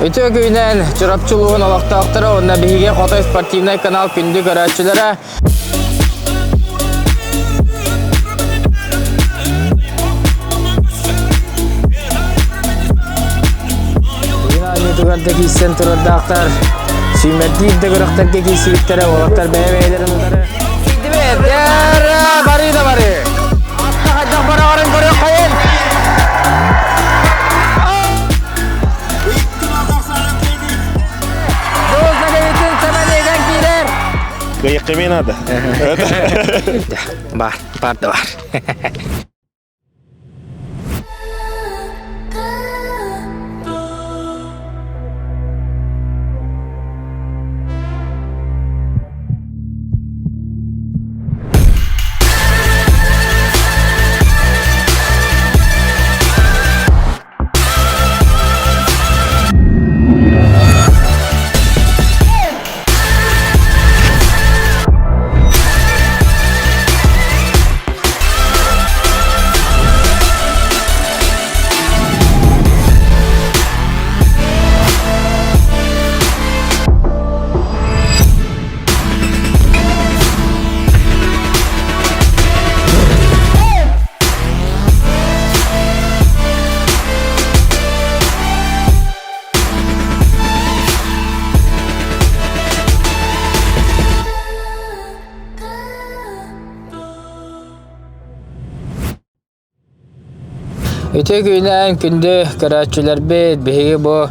Үтүө күнүнэн Чурапчы улууһун олохтоохторо уонна биһиги Хотой спортивнай канал күндү көрөөччүлэрэ. Бүгүн оонньуутугар да киирсэн турардаахтар. Сүүмэрдиир да күрэхтэргэ киирсибиттэрэ уолаттар бэйэ-бэйэлэрин утары. Бары да бары. Аста хайдах бараҕарын көрүөххэйин. Кыайыахха надо. Бар, бар да бар. Үтүө күнүнэн күндү көрөөччүлэрбит, биһиги бу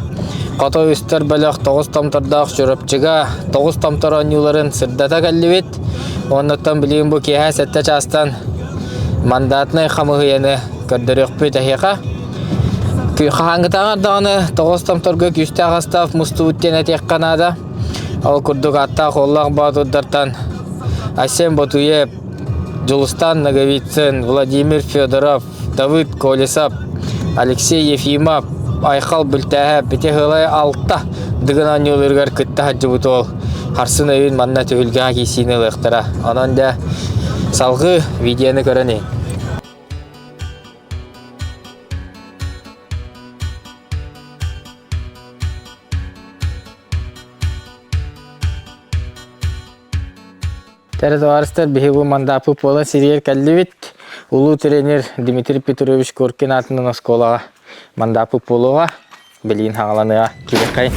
Хотой устар бөлөх тоҕус томтордоох Чурапчыга тоҕус томтор оонньууларын сырдата кэллибит. Оннуттан билигин бу киэһэ сэттэ чаастан мандатнай хамыыһыйаны көрдөрүөхпүт эһиэхэ. Хаһааҥҥытааҕар даҕаны тоҕус томторго күүстээх астаах мустубут диэн этиэххэ наада. Ол курдук ааттаах-уоллаах боотурдартан Айсен Ботуев, Дьулустан Ноговицын, Владимир Федоров, Давыд Колесов, Алексей Ефимов, Айхал Бүлтээһэп ити сылай алта Дыгын оонньууларыгар кытта сылдьыбыт уол харсын өйүн манна түһүлгэҕэ киирсиини ылыахтара. Онон дьэ салҕыы видеоны көрөн иһин. Территористар биһи бу мандааппыт буолан сиригэр кэллибит. Улуу тренер Дмитрий Петрович Коркин аатынан оскуолаҕа мандааппыт буолуоҕа. Билигин хаҥаланыаҕа. Кириэххэй.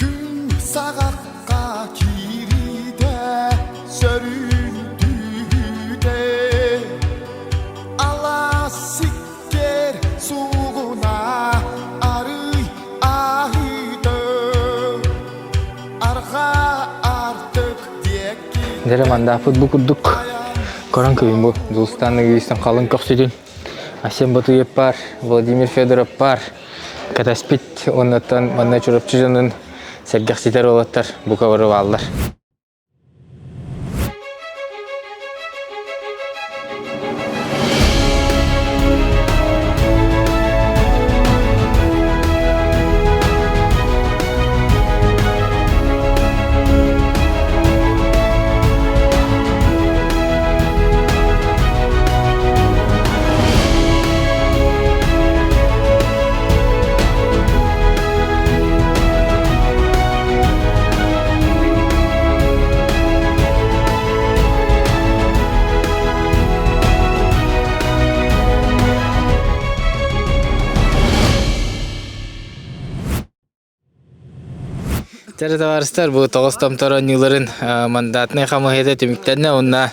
Күн саҕахха киириитэ сөрүүн түүтэ алаас сиккиэр суугуна арый аһыыта Дьэ мандааппыт бу курдук көрөн кыйын бу Дулустан ыйыстан халыҥ көхсүтүн Асен Батуев бар, Владимир Федоров бар кэтэспит уоннаттан манна Чурапчы дьонун сэргэхситэр уолаттар бука бары бааллар. Дьэ, табаарыстар, бу тоҕус томтор оонньууларын мандатнай хамыыһыйата түмүктэннэ уонна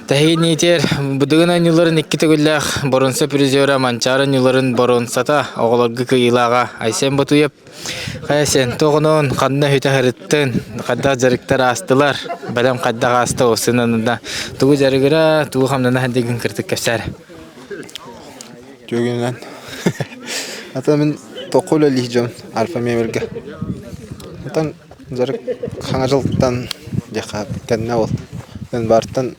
тэһииниитигэр Будугун оонньууларын икки төгүллээх боруонса призера Манчаары оонньууларын боруонсата оҕолорго кыайыылааҕа Айсен Ботуев Хайа сен тоҕонон ханна үтэ сырыттын, хайдах дьарыктар аастылар, бэлэм хайдах ааста осынанында тугу дьарыгыра, тугу хамнана сылдьыгын кыртык кэпсээр. Түөгүнэн. Ата мин тоққу үлэлиир дьон Альфа Мебельгэ. Отон дьарык хаҥа дьылтан диэххэ кэннэ ол. Мен баартан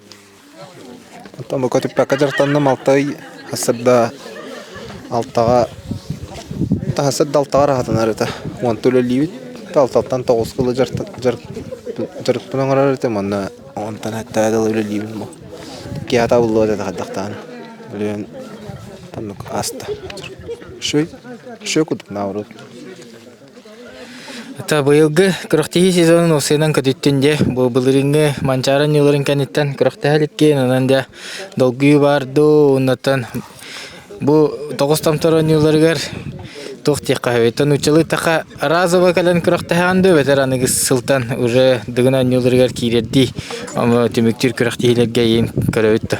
Оттон бу көтүппэккэ дьарыктанным алта ый сарсыарда алтаҕа сарсыарда алтаҕа ыраатанар этэ. Уонта үлэлиибит. Алтаттан тоҕуска дылы дьарыкпын оҥорор этим уонна онтон сэттэ дылы үлэлиибин бу. Киэһэ табыллыбат этэ хайдахтаан. Билигин оннук ааста. Үчүгэй, үчүгэй курдук наоборот. Это быйылгы күрэхтэһии сезонун ылсыынан көтүттүн дьэ. Бу былырыыҥҥы Манчаары оонньууларын кэнниттэн күрэхтэһэ иликкин, онон дьэ долгуйуу баар дуу, оннуттан бу тоҕус томтор оонньууларыгар туох диэххэ сөбүй? Нууччалыы таха разово кэлэн күрэхтэһэҕин дуу, эбэтэр аныгыс сылтан уже Дыгын оонньууларыгар киирэрдии түмүктүүр күрэхтэһиилэргэ эйиин көрөбүт да?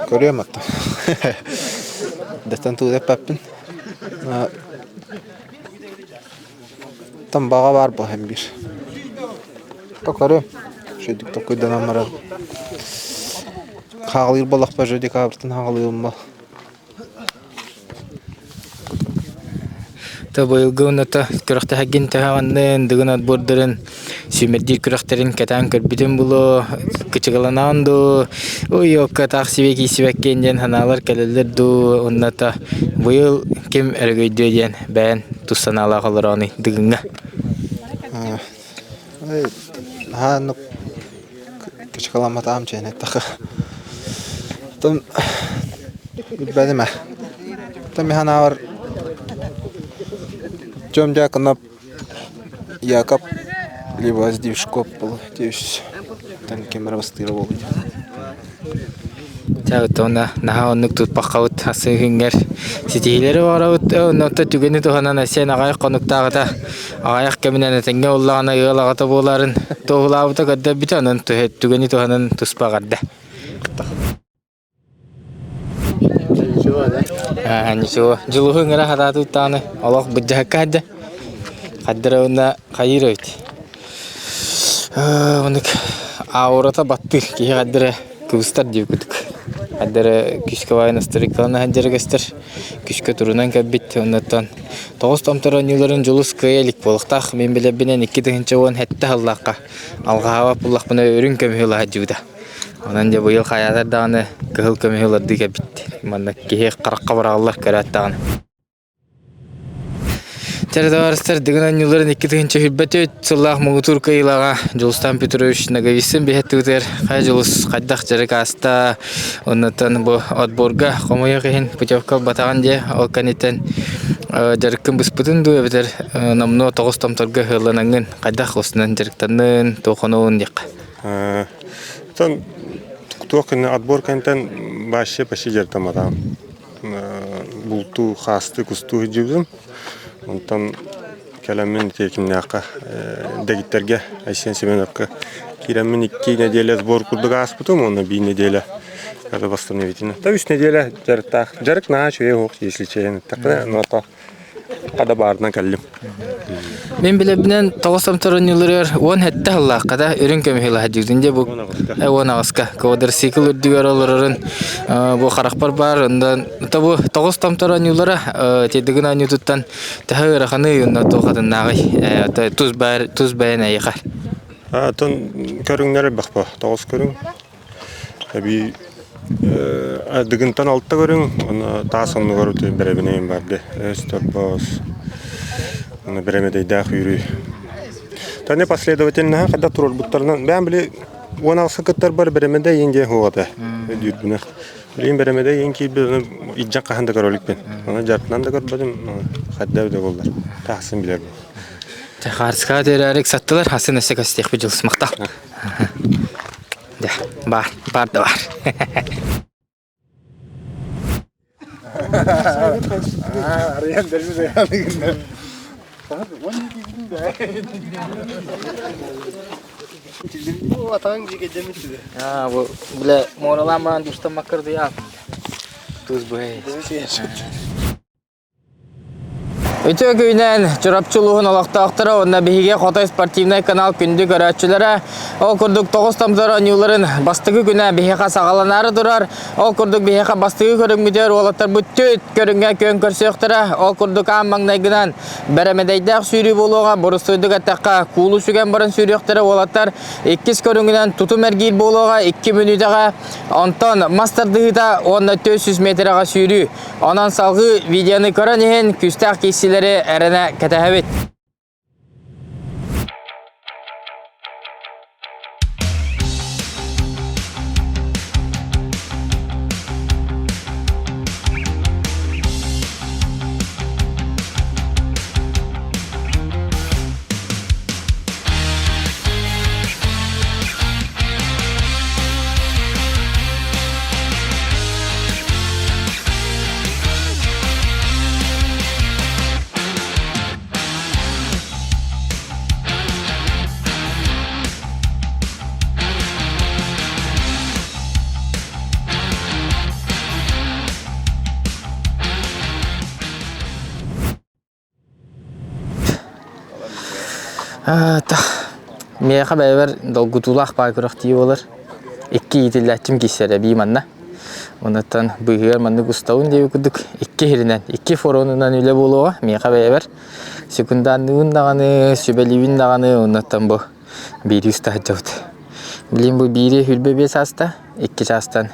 Көрүөм оттон. Дэтэн туу эппэппин. Оттон баҕа баар буолан биир. То көрүөм. Үчүгэйдик толкуйданан баран. Хаалыыр буоллахпына уже декабрьтан хаалыым буол. То быйылгы уната күрэхтэһэргин төһөҕүннүн, Дыгын отбордарын сүүмэрдиир күрэхтэрин кэтээн көрбүтүм булуо, кычыгыланаан дуу, ой окко таах сибиэ киирсибэккин диэн санаалар кэлэллэр дуу, уонната быйыл ким өрөгөйдүө диэн бэйэн тус санаалаах олороонуй Дыгыҥҥа? Наһаа оннук кычыкыламматаҕым чээн эттэххэ. Оттон билбэтим ээ. Оттон мин санаабар Артем Дьяконов Яков либо Сдвижков был тен ким эрэ бастыыра буолуо Чэ, уонна наһаа оннук туппаххабыт асы күҥҥэр ситиһиилэри баҕарабыт. Онно түгэни туһанан Айсен аҕыйах хонуктааҕыта аҕыйах кэминэн этэҥҥэ ыллаҕына ыал аҕата буоларын туоһулаабыта көрдөрбүтэ. Онон түгэни туһанан туспа эҕэрдэ. Ничего, дьулуһу ыҥыра сатаатыбыт даҕаны олох быдьаһыкка сылдьа. Хайдара уонна хайыыр эбит. Оннук аурата баттыыр киһи хайдара кыбыстар диэбит курдук. Хайдара күүскэ баайын астарыккалана сылдьара көстөр. Күүскэ турунан кэлбит. Оннуттан тоҕус томтор оонньууларын дьулус кыайа илик буолуохтаах. Мин билэрбинэн 2017 сыллаахха алҕаһаабат буоллахпына үрүҥ көмүһү ыла сылдьыбыта. Онон дьэ быйыл хайаатар даҕаны кыһыл көмүһү ылардыы кэлбит. Манна киһи харахха быраҕыллар көрөөт даҕаны. Чэ, табаарыстар, Дыгын оонньууларын 2024 сыллаах муҥутуур кыайыылааҕа Дьулустаан Петрович Ноговицын биһэттибитигэр хайа Дьулус хайдах дьарык ааста, оннуттан бу отборга хомойуох иһин путевка ылбатаҕын диэ, ол кэнниттэн дьарыккын быспытын дуу эбэтэр номнуо тоҕус томторго ыһыалланаҥҥын хайдах устунан дьарыктаннын, туох хонуун диэххэ. Оттон туох кэннэ отбор кэнниттэн вообще почти дьарыктамматаҕым. Бултуу, хаастыы, кустуу сылдьыбытым. Онтон кэлэммин ити кимнээххэ дэгиттэргэ Айсен Семеновка киирэммин икки нэдиэлэ сбор курдук ааспытым уонна биир нэдиэлэ когда восстановительно. Да үс нэдиэлэ дьарыктаах. Дьарык наһаа үчүгэй суох если честно эттэххинэ, но то хада баарынан кэллим. Мин билэрбинэн тоҕус томторунньуларыгар 17 сыллаахха да үрүҥ көмүһү ылаһдьыытын дьэ бу 18-ка квадроцикл үрдүгэр олорорун бу харахпар баар онон то бу тоҕус томторонньуулара тидыгын оонньуутуттан төһө ыараханый уонна туох атыннааҕый тус баар тус бэйэн эйиэхэ Атын көрүҥнэр элбэх бо тоҕус көрүҥ Эбии Дыгынтан алта көрүҥ, уонна таас оннугар бэрэбинэйим барды. Өс торбос, уонна бэрэмэдэйдээх үүрүү. Таны последовательноһа хада туруорбуттарынан, бэйэм били уон алса кыттарбар бэрэмэдэй иин диэн суох этэ. Өйдүүрбүнэ. Билигин бэрэмэдэй иин киирбит, ону илдьэн хаһан да көрө иликпин. Ону дьарытынан да көрбөтүм, хайда эбитэ буоллар. Таахсын билэрбин. Хаарыскаҕа тиэрээрик саттылар, хасын өссө көстүөхпүт дьылысмахтал. Дьэ, баар, баар да баар. Аа, бу бля, муоралаан баран дустан маккырдыйаан. Туз быһай. Үтүө күнүнэн Чурапчы улууһун олохтоохторо уонна биһиги Хотой спортивнай канал күндү көрөөччүлэрэ ол курдук тоҕус томтор оонньууларын бастакы күнэ биһиэхэ саҕаланаары турар. Ол курдук биһиэхэ бастакы көрүҥмүтүгэр уолаттарбыт түөрт көрүҥҥэ күөн көрсүөхтэрэ. Ол курдук аан маҥнайгынан бэрэмэдэйдээх сүүрүү буолуоҕа. Борустуойдук эттэххэ, куулу сүгэн баран сүүрүөхтэрэ уолаттар. Иккис көрүҥүнэн тутум эргиир буолуоҕа икки мүнүүтэҕэ. Онтон мас тардыһыыта уонна 400 метрэҕэ сүүрүү. Онон салгыы видеоны көрөн иһин күүстээх киирсиилэри эрэнэ кэтэһэбит. Миэхэ бэйэбэр долгутуулаах баай күрэхтии буолар. Икки иитиллээччим киирсэрэ эбии манна. Онуттан быыһыгар маннык устабын диэбит курдук икки иһиринэн, икки форуунунан үлэ буолуоҕа миэхэ бэйэбэр. Секундаанныыбын даҕаны, сүбэлиибин даҕаны, онуттан бу биири уста сылдьабыт. Билигин бу биири 25 ааста, икки чаастан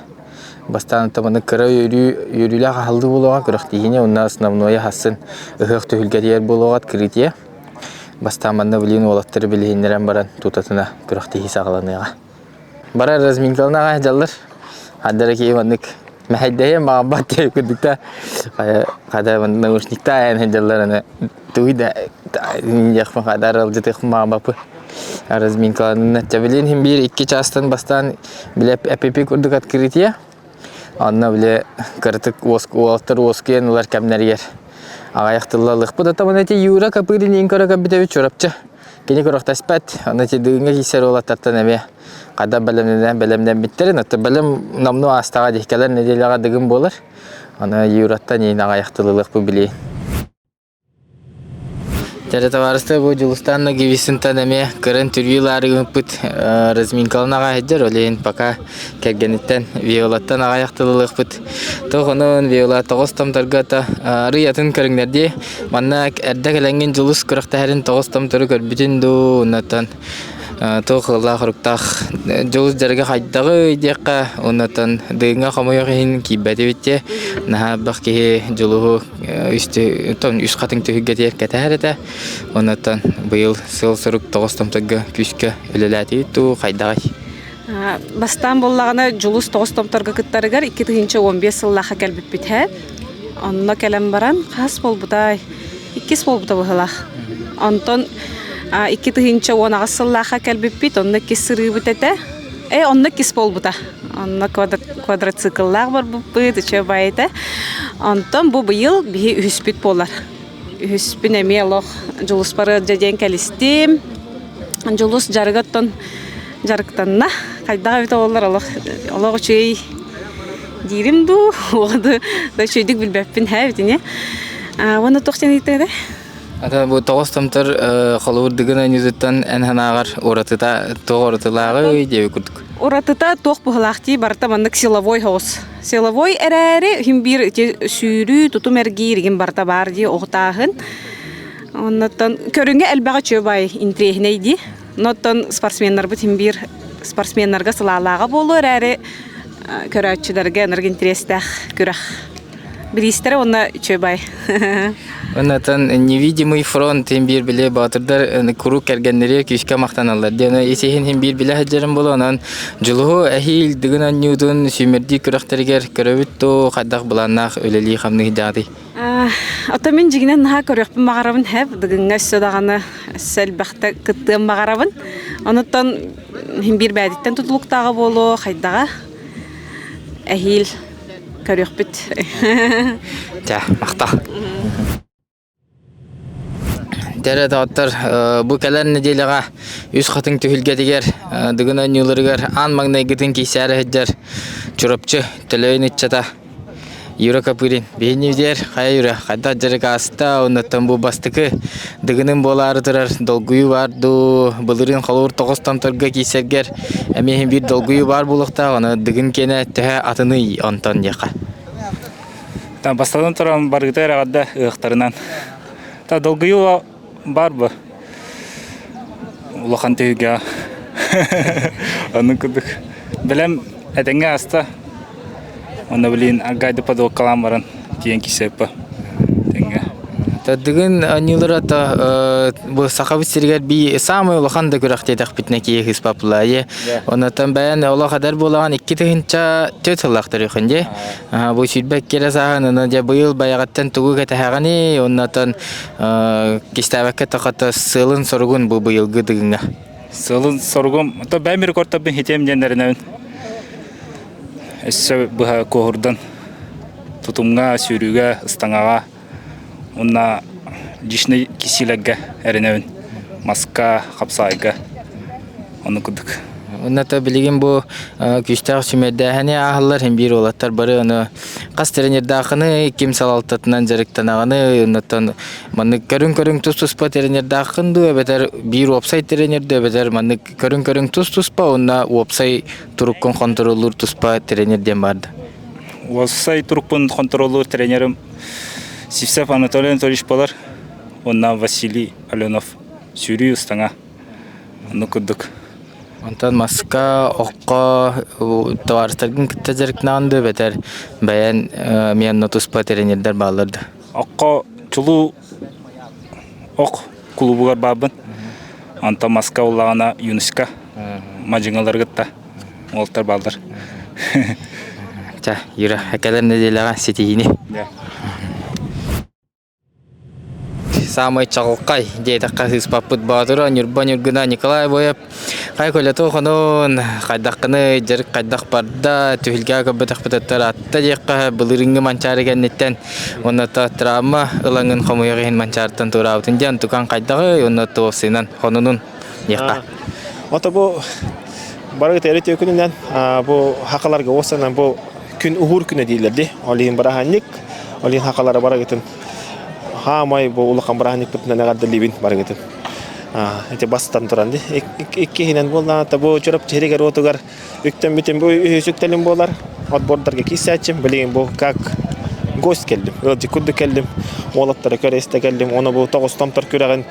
бастаан маннык кыра үөрүү, үөрүүлээх аһыллыы буолуоҕа күрэхтиһиини уонна основное хассын ыһыах түһүлгэтигэр буолуоҕа открытие. Бастаан манна билигин уолаттары билиһиннэрэн баран тутатына күрэхтэһии саҕаланыаҕа. Барар разминкалана аҕай дьаллар. Хаддара киһи маннык мэһэйдэһиэн баҕарбат диэн курдук да хада наушниктаа айан сылдьаллар аны тугуй да диэхпин хада аралдьытыахпын баҕарбаппын. Разминкаланна. Чэ билигин иһин биир икки чаастан бастаан бile эпипи курдук открытие. Онно били кыратык уолаттар уоскуйан ылар кэмнэригэр аҕыйах тылла ылыахпыт. Оттон ити Юра Копырин иин көрө көрбүтэбит Чурапчы. Кини күрэхтэспэт. Онно ити Дыгыҥҥа киирсэр уолаттартан эмиэ хайдах бэлэмнэнэн бэлэмнэммиттэрин, оттон бэлэм номнуо аастаҕа дии. Кэлэр нэдиэлэҕэ Дыгын буолар. Аны Юраттан иин аҕыйах тыл ылыахпыт билиин. Дьэ, табаарыстар, бу Дьулустаан Нагивисынтан эмиэ кыра интервью ылаары гыммыппыт разминкалан аҕай сылдьар, ол иһин пока кэргэниттэн Виолаттан аҕыйах тыл ылыахпыт. Туох онон Виола тоҕус томторго та арый атын көрүҥнэрдии. Манна эрдэ кэлэҥҥин Дьулус күрэхтэһэрин тоҕус томтору көрбүтүн дуу, оннуттан туох ыаллаах-хоруктаах Дьулус дьарыга хайдаҕый диэххэ, оннуттан Дыгыҥҥа хомойуох иһин киирбэтибит дии. Наһаа элбэх киһи Дьулуһу үс хатыҥ түһүлгэтигэр кэтэһэр этэ. Оннуттан быйыл сыал-сорук тоҕус томторго күүскэ үлэлээтибит дуу, хайдаҕый? Бастаан буоллаҕына Дьулус тоҕус томторго кыттарыгар 2015 сыллаахха кэлбиппит һэ. Онно кэлэн баран хас буолбутай? Иккис буолбута быһыылаах. Онтон 2018 сыллаахха кэлбиппит, онно иккис сырыыбыт этэ. Э, онно иккис буолбута. Онно квадроцикллаах барбыппыт, үчүгэй баҕайы этэ. Онтон бу быйыл биһи үһүспүт буолар. Үһүспүн эмиэ олох Дьулуспар ыалдьа диэн кэлистим. Дьулус дьарыга оттон дьарыктанна. Хайдах эбит буоллар олох олох үчүгэй диирим дуу, уоду да үчүгэйдик билбэппин һээ итини. Уонна туох диэн ыйыттыҥ Ата бу тоҕус томтор холобур Дыгын оонньуутуттан эн санааҕар уратыта туох уратылааҕый диэбит курдук. Уратыта туох быһылаах дии барыта маннык силовой соҕус. Силовой эрээри иһин биир ити сүүрүү, тутум эргиир игин барыта баар дии оҕутааһын. Оннуттан көрүҥэ элбэҕэ үчүгэй баай интириэһинэй дии. Оттон спортсменнарбыт иһин биир спортсменнарга сылаалааҕа буолуо эрээри көрөөччүлэргэ ынырык интириэстээх күрэх. Бириистэрэ уонна үчүгэй баай. Оннотон невидимый фронт иһин биир били боотурдар куруук кэргэннэри күүскэ махтаналлар диэн ис иһин иһин биир билэ сылдьарым буолуо онон Дьулуһу эһиил Дыгын оонньуутун сүүмэрдии күрэхтэригэр көрөбүт дуу хайдах былааннаах үлэлии хамныы сылдьаҕытый? Оттон мин дьиҥинэн наһаа көрүөхпүн баҕарабын һэп Дыгыҥҥа өссө даҕаны өссө элбэхтэ кыттыан баҕарабын. Онуттан иһин биир бэйэтиттэн тутулуктааҕа буолуо хайдаҕа эһиил көрүөхпүт. Чэ, махтал. Дьэ доҕоттор, бу кэлэр нэдиэлэҕэ Үс Хатыҥ түһүлгэтигэр Дыгын оонньууларыгар аан маҥнайгытын киирсээри сылдьар Чурапчы Төлөйүн ыччата Юра Копырин биһиги хайа Юра хайдах дьарык ааста оннуттан бу бастакы Дыгыным буолаары турар долгуйуу баар дуу былырыын холобур тоҕус томторго киирсэргэр эмиэ биир долгуйуу баар буолуохтаах ону Дыгын киэнэ төһө атыный онтон диэххэ Бастатан туран барыыта эрэҕэрдэ ыһыахтарынан. Та долгуйуу баар бу. Улахан түһүлгэҕэ. Оннук курдук. Бэлэм этэҥҥэ ааста. Онно билигин аргайды подводкалаан баран тиийэн киирсэппэ. Тэҥҥэ. Дыгын оонньуулара то бу Сахабыт сиригэр би саамай улахан да күрэх диэтэхпитинэ киһи хыспаппылаайы. Онотон бэйэн олох эдэр буолаҕын 2004 сыллаахтар үхэн дии. Бу сүүрбэ икки сааһын аны дьэ быйыл байаҕыттан тугу кэтэһэҕиний оннотон кистээбэккэ тохото сыалын-соругун бу быйылгы Дыгыҥҥа. Сыалын-соругум то бэйэм рекордтарбын хитиэм диэн эрэнэбин. Өссө быһа куоһурдан тутумҥа, сүүрүүгэ, ыстаҥаҕа уонна личнэй кисиилэргэ эрэнэбин. Маска, хапсаайга оннук курдук. Уонна билигин бу күүстээх сүүмэрдээһини ааһаллар иһин биир уолаттар бары ону хас тренердааххыный, ким салалтатынан дьарыктанаҕыный, оннуттан маннык көрүҥ-көрүҥ тус-туспа тренердааххын дуу эбэтэр биир уопсай тренер дуу эбэтэр маннык көрүҥ-көрүҥ тус-туспа уонна уопсай туруккун хонтуруоллуур туспа тренер диэн баар да? Уопсай турукпун хонтуруоллуур тренерим Сивцев Анатолий Анатольевич буолар уонна Василий Аленов сүүрүү ыстаҥа. Оннук курдук. Онтон маска, окко табаарыстаргын кытта дьарыктанаҕын дуу эбэтэр бэйэн эмиэ онно туспа тренердэр бааллар да? Окко чулуу ох кулуубугар баарбын. Онтон маска уллаҕына Юнуска мадьыҥалары кытта уолаттар бааллар. Чэ, Юра, кэлэр нэдиэлэҕэ ситиһиини. Саамай чаҕылхай диэтэххэ сыыспаппыт Боотура Ньурба Ньургуна Николай Боев хайа көлөтө хонун хайдаххыный дьарык хайдах барда түһүлгэҕэ көрбөтөхпүт атта диэххэ былырыыҥҥы Манчаары кэнниттэн уонна травма ылаҥын хомуйар иһин Манчаарыттан туораабытын диэн тукан хайдаҕый уонна туохсуйунан хонунун диэххэ. Ото бу барыгыт эрэ күнүнэн бу хакаларга уосанан бу күн уһуур күнэ дииллэр дии. Ол иһин бырааһынньык, ол иһин хакалара барыгытын хаамай бу улахан бырааһынньыкпытынан эҕэрдэлиибин барыгытын. Ити бастан туран дии. Иккиһинэн буоллаҕына бу Чурапчы сиригэр уотугар үктэммитим бу үһүс үктэлим буолар. Отбордарга киирсээччим. Билигин бу как гость кэллим. Ыалдьыт курдук кэллим. Уолаттары көрө истэ кэллим. Ону бу тоҕус томтор күрэҕин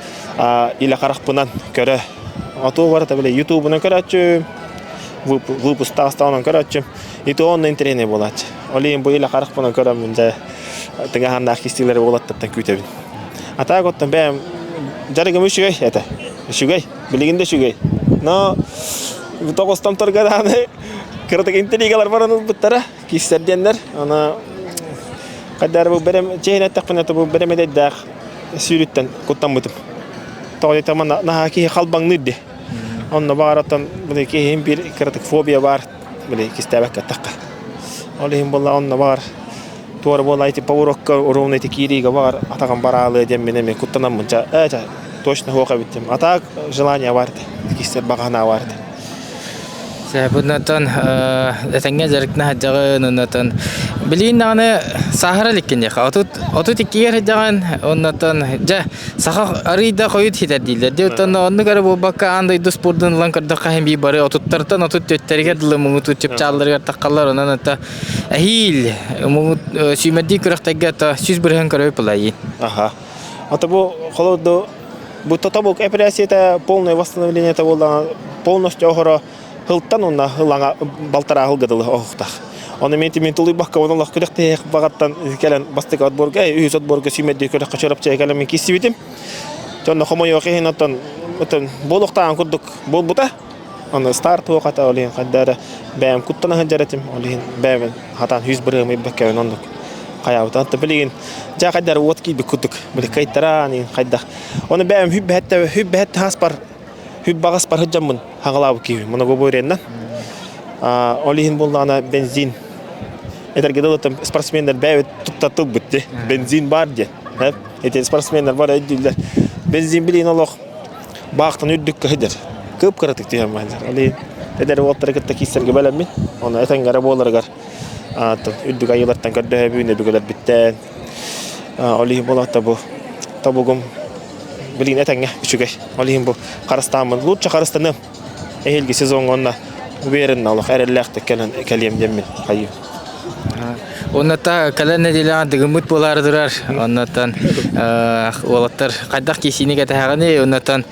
илэ харахпынан көрө. Отуу барыта били ютубунан көрөөччүм. Выпустаастаҕынан көрөөччүм. Ити онно интэриэһинэй буолааччы. Ол иһин бу илэ харахпынан көрөммүн дьэ тыҥаһааннаах кистиилэри уолаттартан күүтэбин. А так оттон бэйэм дьарыгым үчүгэй этэ. Үчүгэй. Билигин да үчүгэй. Но тоҕустомторго даҕаны кыратык интригалар баран ылбыттара киистэр диэннэр. Аны хайдары бу бэрэм чэйин эттэхпинэ бу бэрэмэдэйдээх сүүрүттэн куттаммытым. Тоҕо диэтэххэ наһаа киһи халбаҥныыр дии. Онно баҕараттан били киһим биир кыратык фобия баар били кистээбэккэ эттэххэ. Ол иһин буолла онно баҕар туора буола ити поворотка ровно ити киириигэ баҕар атаҕым бараалыа диэммин эмиэ куттанаммын ча ээ ча точно суох эбит диэм. А так желание баар этэ. Кистэр баҕа санаа баар этэ. Оннотон этэҥҥэ дьарыктана сылдьаҕын, оннотон билигин даҕаны сааһыра иликкин диэххэ. 32-гэр сылдьаҕын, оннотон дьэ саха арыый да хойут хитэр дииллэр. Дьэ оттон оннук эрэ буолбакка аан дойду спордун ылан көрдөххө иһин биир бары отуттартан 34-тэригэр дылы муҥутуур чыпчаалларыгар таххаллар. Онон это эһиил муҥут сүүмэрдии күрэхтэргэ это 100% көрөбүт былайын. Аха. Ата бу холоду бу тотобук эпэрээссийэтэ полное восстановление буоллаҕына полностью оһоро һылтан уонна ылаҥа балтараа сылга дылы оһохтоох. Ону мен тимин тулуйбакка онон олох күрэхтэһиэх баҕаттан кэлэн бастакы отборга үһүс отборга сүүмэрдии күрэххэ Чурапчыга кэлэн мин киирсибитим. Дьонно хомойуох иһин оттон оттон буолуохтааҕын курдук буолбута. Аны старт туохата ол иһин хайда эрэ бэйэм куттана сылдьар этим. Ол иһин бэйэбин хатаан 100 бырыһыам ыйбакка оннук хайаабыта. Онтон билигин дьэ хайда эрэ уот киирбит курдук. Били кыайтараан иһин хайдах. Ону бэйэм хүббэһэттэ хүббэһэттэ хаспар хүббаҕаспар сылдьаммын хаҥалаабыт киһи многоборьеннан. Ол иһин буоллаҕына бензин этэргэ дылы спортсменнар бэйэбит тутта тылбыт дии. Бензин баар диэн. Ити спортсменнар бар өйдүүллэр. Бензин билигин олох баахтан үрдүккэ сылдьар. Кып-кыратык түһэн баһыллар. Ол иһин эдэр уолаттары кытта киирсэргэ бэлэммин. Ону этэҥҥэ эрэ буоларыгар үрдүк айыылартан көрдөһөбүн, өбүгэлэрбиттэн. Ол иһин буолаата бу тобугум билигин этэҥҥэ үчүгэй. Ол иһин бу харыстааммын лучше харыстаныам. Эһиилги сезоҥҥа уонна уверенно олох эрэллээхтик кэлэн кэлиэм диэммин хайыы. Оннута кэлэр нэдиэлэҕэ дыгыммыт буолаары турар. Оннуттан уолаттар хайдах киисиини кэтэһэҕиний? Оннуттан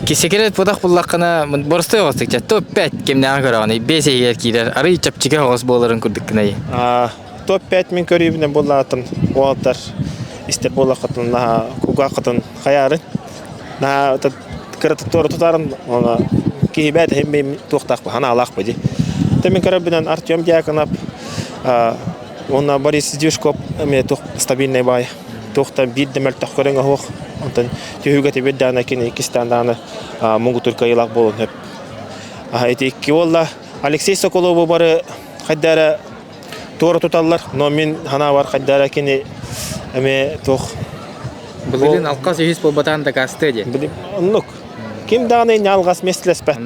кисекрет путах буллаххына боростой оҕустук чэ топ-5 кимнээҕи көрөҕүнүй? Бэс иһигэр киирэр арый чэпчэки оҕус буоларын курдук гынай. Топ-5 мин көрүүбүнэн буоллаҕыттан уолаттар истэр буоллаххытын наһаа кулгааххытын хайаарын наһаа кыратык туора тутарын уонна киһи бэйэтэ иһин туохтаахпын санаалаахпын дии. Тэ мин көрөрбүнэн Артем Дьяконов уонна Борис Дюшков эмиэ туох стабильнай баай туох да биир да мөлтөх көрүҥэ суох. Онтон түһүүгэ тибир даҕаны кини иккистээн даҕаны муҥутуур кыайыылаах буолуон сөп. Ити икки уолла Алексей Соколову бары хайда эрэ туора туталлар, но мин санаабар хайда эрэ кини эмиэ туох Былырыын алҕас үһүс буолбатаҕын дакаастыа диэн. Оннук. Ким даҕаны инньэ алҕас миэстэлэспэт.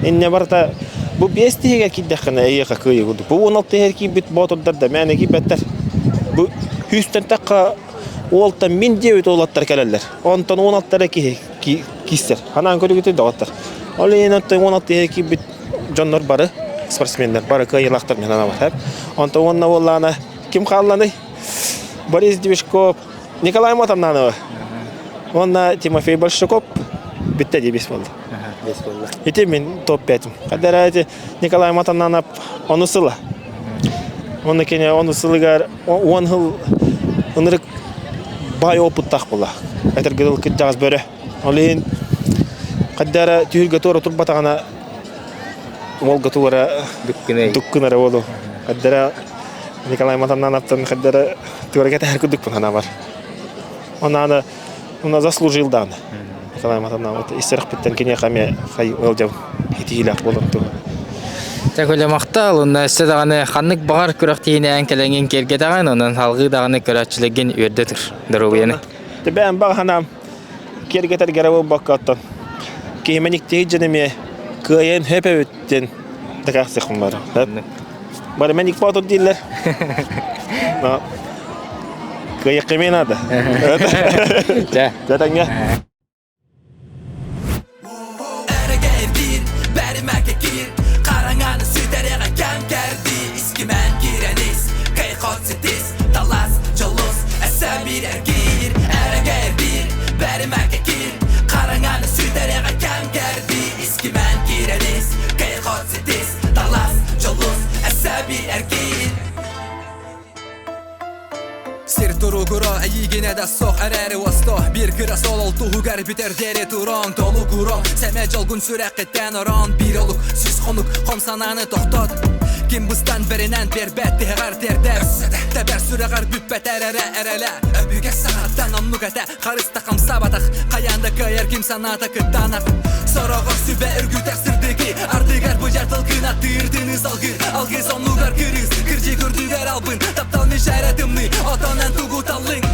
Иннэ барыта бу биэс тиһигэр киирдэххинэ эйиэхэ кыайыы курдук. Бу 16 тиһигэр киирбит боотурдар да мээнэ киирбэттэр. Бу сүүстэн тахха уолтан мин диэбит уолаттар кэлэллэр. Онтон 16 эрэ киһи киирсэр. Ханаан көрүгүтүй доҕоттор. Ол иһин оттон 16 тиһигэр киирбит дьоннор бары спортсменнар бары кыайыылаахтар мен санаабар. Онтон уонна уоллаана ким хаалланый? Борис Движков, Николай Матаннанова уонна Тимофей Большаков бүттэ дии бес буолла. Бес буолла. Ити мин топ-5-им. Хадара ити Николай Матаннанов ону сыла. Оны кини ону сылыгар он хыл ынырык бай опыттаах була. Этэргэ дыл кырдьаҕас бөрө. Ол иһин хаддара түһүлгэ туора турбатаҕына уолга туора дуккунара буолу. Хаддара Николай Матаннановтан хаддара туора кэтэһэр курдукпун санаабар. Онно Уна заслужил даҕаны. Николай Матаннанов истэрэхпиттэн киниэхэ эмиэ хай ыалдьабын итиилээх буолан туһа. Тэкүлэ махтал, уонна өссө даҕаны ханнык баҕар күрэхтиһинээн кэлэҥҥин киэргэтэҕин, онон салгыы даҕаны көрөөччүлэргин үөрдэ тур. Доруобуйаны. Бэйэм баҕа санаам киэргэтэргэрэ буолбакка оттон киһимэн иктиһи дьон эмиэ кыайан хөп эбит диэн дакаастыахпын бары. Бары мен икпа дииллэр. Кыайыахха эмиэ наада. Дьэ. Дьэ тэҥҥэ. Эрэгэрдиир, бэримэккэ киир Хараҥаны сүтэриэҕэ кэм кэрдии Искимэн киирэн ис, кыйхот ситис Талас, дьолус, өссө биир эргиир Эрэгэрдиир, бэримэккэ киир Хараҥаны сүтэриэҕэ кэм кэрдии Искимэн киирэн ис, кыйхот ситис Талас, дьолус, өссө биир эргиир Сир туругура эйигинэ да суох эрээри уосто Биир кыра солол туһугар бүтэр диэри турон Толугурон сэмэ дьолгун сүрэххиттэн орон Биир олук сүүс хонук хом санааны тохтот Ким быстан бэринэн биэрбэт тиһэҕэр тиэрдэр Тэбэр сүрэҕэр бүппэт эрэрэ эрэлэ Өбүгэ саҕаттан оннук этэ Харыста хамсаабатах Хайаан да кыайар ким санаата кыттаанах Сороҕор сүбэ үргүтэр сырдыгы Ардыгар быдьар тылгын аттыыр тыыны салгыр Алгыс оннугар кырыыс Кырдьык үрдүгэр албын Таптал мичээрэ тымныы Отонон тугу таллыҥ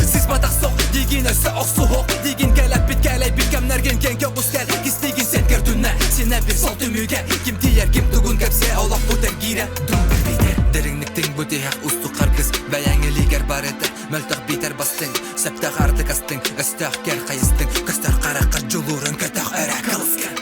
Сыспатах сох дигин өссө охсуһуох Дигин кэлэппит кэлэйбит кэмнэргин кэҥ көҕүскэр Кистигин сен көрдүнэ Синэбир сол түмүгэ Ким тиийэр ким тугун кэпсиэ Олохпут эргиирэ Дуу битэр Дириҥник тиҥ бу тиһэх устук харгыс Бэйэҥ илиигэр барыта Мөлтөх биитэр бастыҥ, сөптөөх ардык астыҥ, өстөөх кэр хайыстыҥ, көстөр харахха дьулуурун көтөх өрө кылыскын.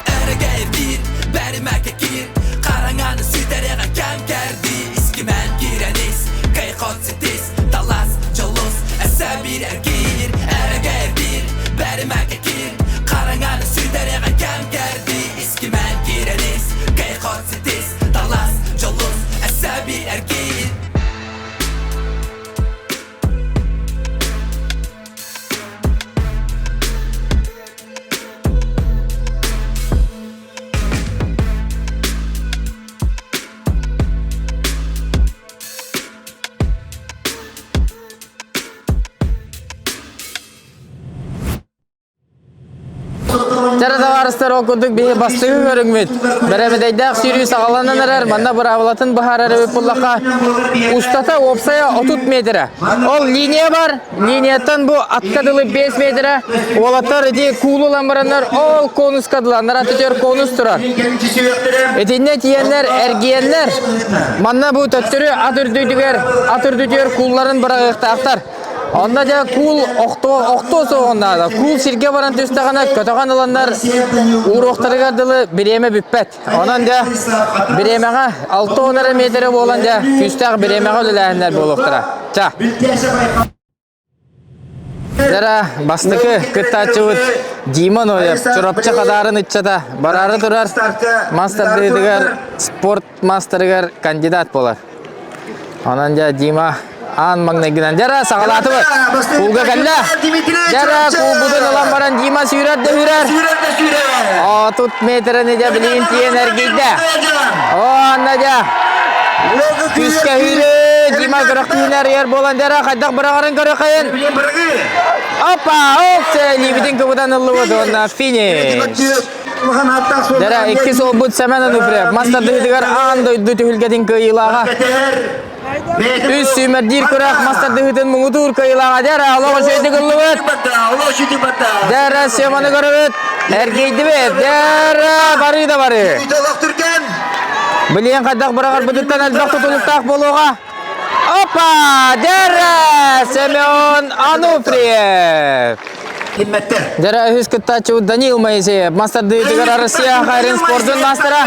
Эрэгэрдиир, бэримэккэ киир Хараҥаны сүтэриэҕэ кэм кэрдии Искимэн киирэн ис, кыйхот ситис Талас, дьолус, өссө биир эргиир Эрэгэрдиир, бэримэккэ киир Хараҥаны сүтэриэҕэ кэм кэрдии Искимэн киирэн ис, кыйхот ситис Талас, дьолус, өссө биир эргиир Дьара табаарыстар ол курдук биһи бастыҥы көрүҥмүт. Бэрэбэдэйдээх сүүрүү саҕаланан эрэр. Манна быраабылатын быһаарар эбит буллахха устата уопсайа 30 метрэ. Ол линия бар. Линияттан бу атка дылы 5 метрэ. Уолаттар ити куулу ылан бараннар ол конуска дыланнар аты конус турар. Итиннэ тиийэннэр эргийэннэр манна бу төттөрү ат үрдүтүгэр ат үрдүтүгэр куулларын быраҕыахтаахтар. Онно дьэ куул охто охтуо суоҕун наада. Куул сиргэ баран түстэҕинэ көтөҕөн ыланнар ууруохтарыгар дылы бириэмэ бүппэт. Онон дьэ бириэмэҕэ 60 эрэ миэтэрэ буолан дьэ күүстээх бириэмэҕэ үлэлээһиннэр буолуохтара. Ча. Дара бастакы кыттааччыбыт Дима Ноев Чурапчы Хадаарын ыччата бараары турар мастардыытыгар спорт мастерыгар кандидат буолар. Онон дьэ Дима аан маҥнайгынан дьара саҕалаатыбыт. Куулга кэллэ. Дьара куулбутун ылан баран Дима сүүрэр да сүүрэр. Отут метрини дьэ билигин тиийэн эргийдэ. О, анна дьэ. Күүскэ сүүрүү. Дима көрөхтүүнэ арыйар буолан дьара хайдах быраҕарын көрөхөйүн. Опа! Опсе! Лиибитин кыбытан ыллыбыт уонна финиш. Дьара иккис уолбут Сэмэн Ануфриев мас тардыһыытыгар аан дойду түһүлгэтин кыайыылааҕа. Үс сүүмэрдиир күрэх мас тардыһыытын муҥутуур кыайыылааҕа дьара олох үчүгэйдик ыллыбыт. Дьара Семаны көрөбүт. Эргийдибит. Дьара барыы да барыы. Билиэн хайдах быраҕарбытыттан элбэх тутулуктаах буолуоҕа. Опа! Дьара Семен Ануфриев. Дьара үһүс кыттааччыбыт Данил Моисеев мастардыытыгар Россия хайрын спордун мастера.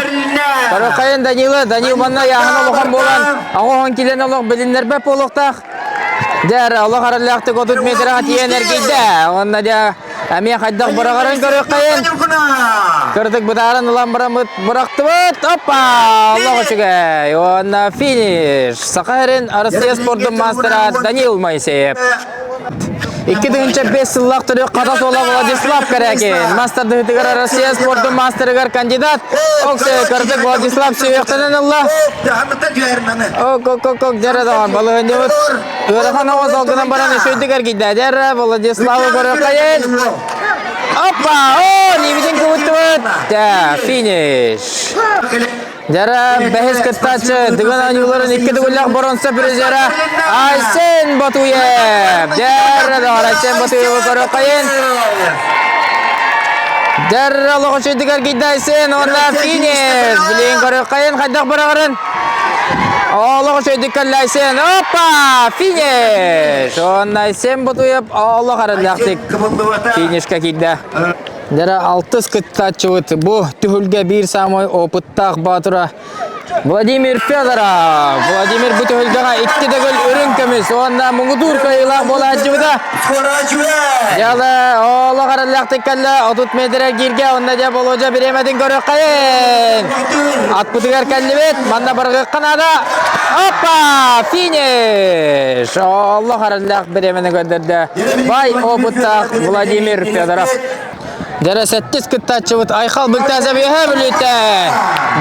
Корокайын Данила, Данил манна яһан олохон буолан, оҕоһон килен олох билиннэрбэт буолуохтаах. Дьэр олох араллаахтык 30 метраҕа тиийэн эргийдэ. Онно дьэ эмиэ хайдах быраҕарын көрүөххэйин. Кырдык бытааран ылан бараммыт бырахтыбыт. Опа! Олох үчүгэй. Уонна финиш. Саха сирин Россия спордун мастера Данил Моисеев. 2005 сыллаах төрүөх хата суола Владислав Корякин. Мастардыһытыгар Россия спордун мастерыгар кандидат. Оксе кырдык Владислав сүһүөхтэнэн ылла. Ок, ок, ок, ок, дьэрэ даҕан балыһынньыбыт. Ыарахан оҕо солгунан баран үчүгдүк эргийдэ. Дьэрэ Владиславы көрөккайын. Опа! О, нибитин кыбыттыбыт. Дэ, финиш. Дьара бэһис кыттааччы Дыгын оонньууларын икки төгүллээх боруонса призера Айсен Батуев. Дьэрэ доҕор Айсен Батуевы көрүөххэйин. Дьэрэ олох үчүгдүк эргийдэ Айсен уонна финиш. Билигин көрүөххэйин хайдах быраҕарын. Олох үчүгдүк кэллэ Айсен. Опа! Финиш! Уонна Айсен Батуев олох арыллаахтык финишка киирдэ. Дьэрэ алтыс кыттааччыбыт бу түһүлгэ биир саамай опыттаах баатыра Владимир Федоров. Владимир бу түһүлгэҕэ икки төгүл үрүҥ көмүс уонна муҥутуур кыайыылаах буолааччыбыта. Дьала олох эрэллээхтик кэллэ 30 метр кииргэ уонна дьэ Болуодьа бириэмэтин көрүөххэйин. Атпытыгар кэллибит, манна барыгыахха наада. Опа! Финиш! Олох эрэллээх бириэмэни көрдөрдө. Бай опыттаах Владимир Федоров. Дьэрэ сэттис кыттааччыбыт Айхал Бүлтээсэп үөһээ Бүлүүтэ.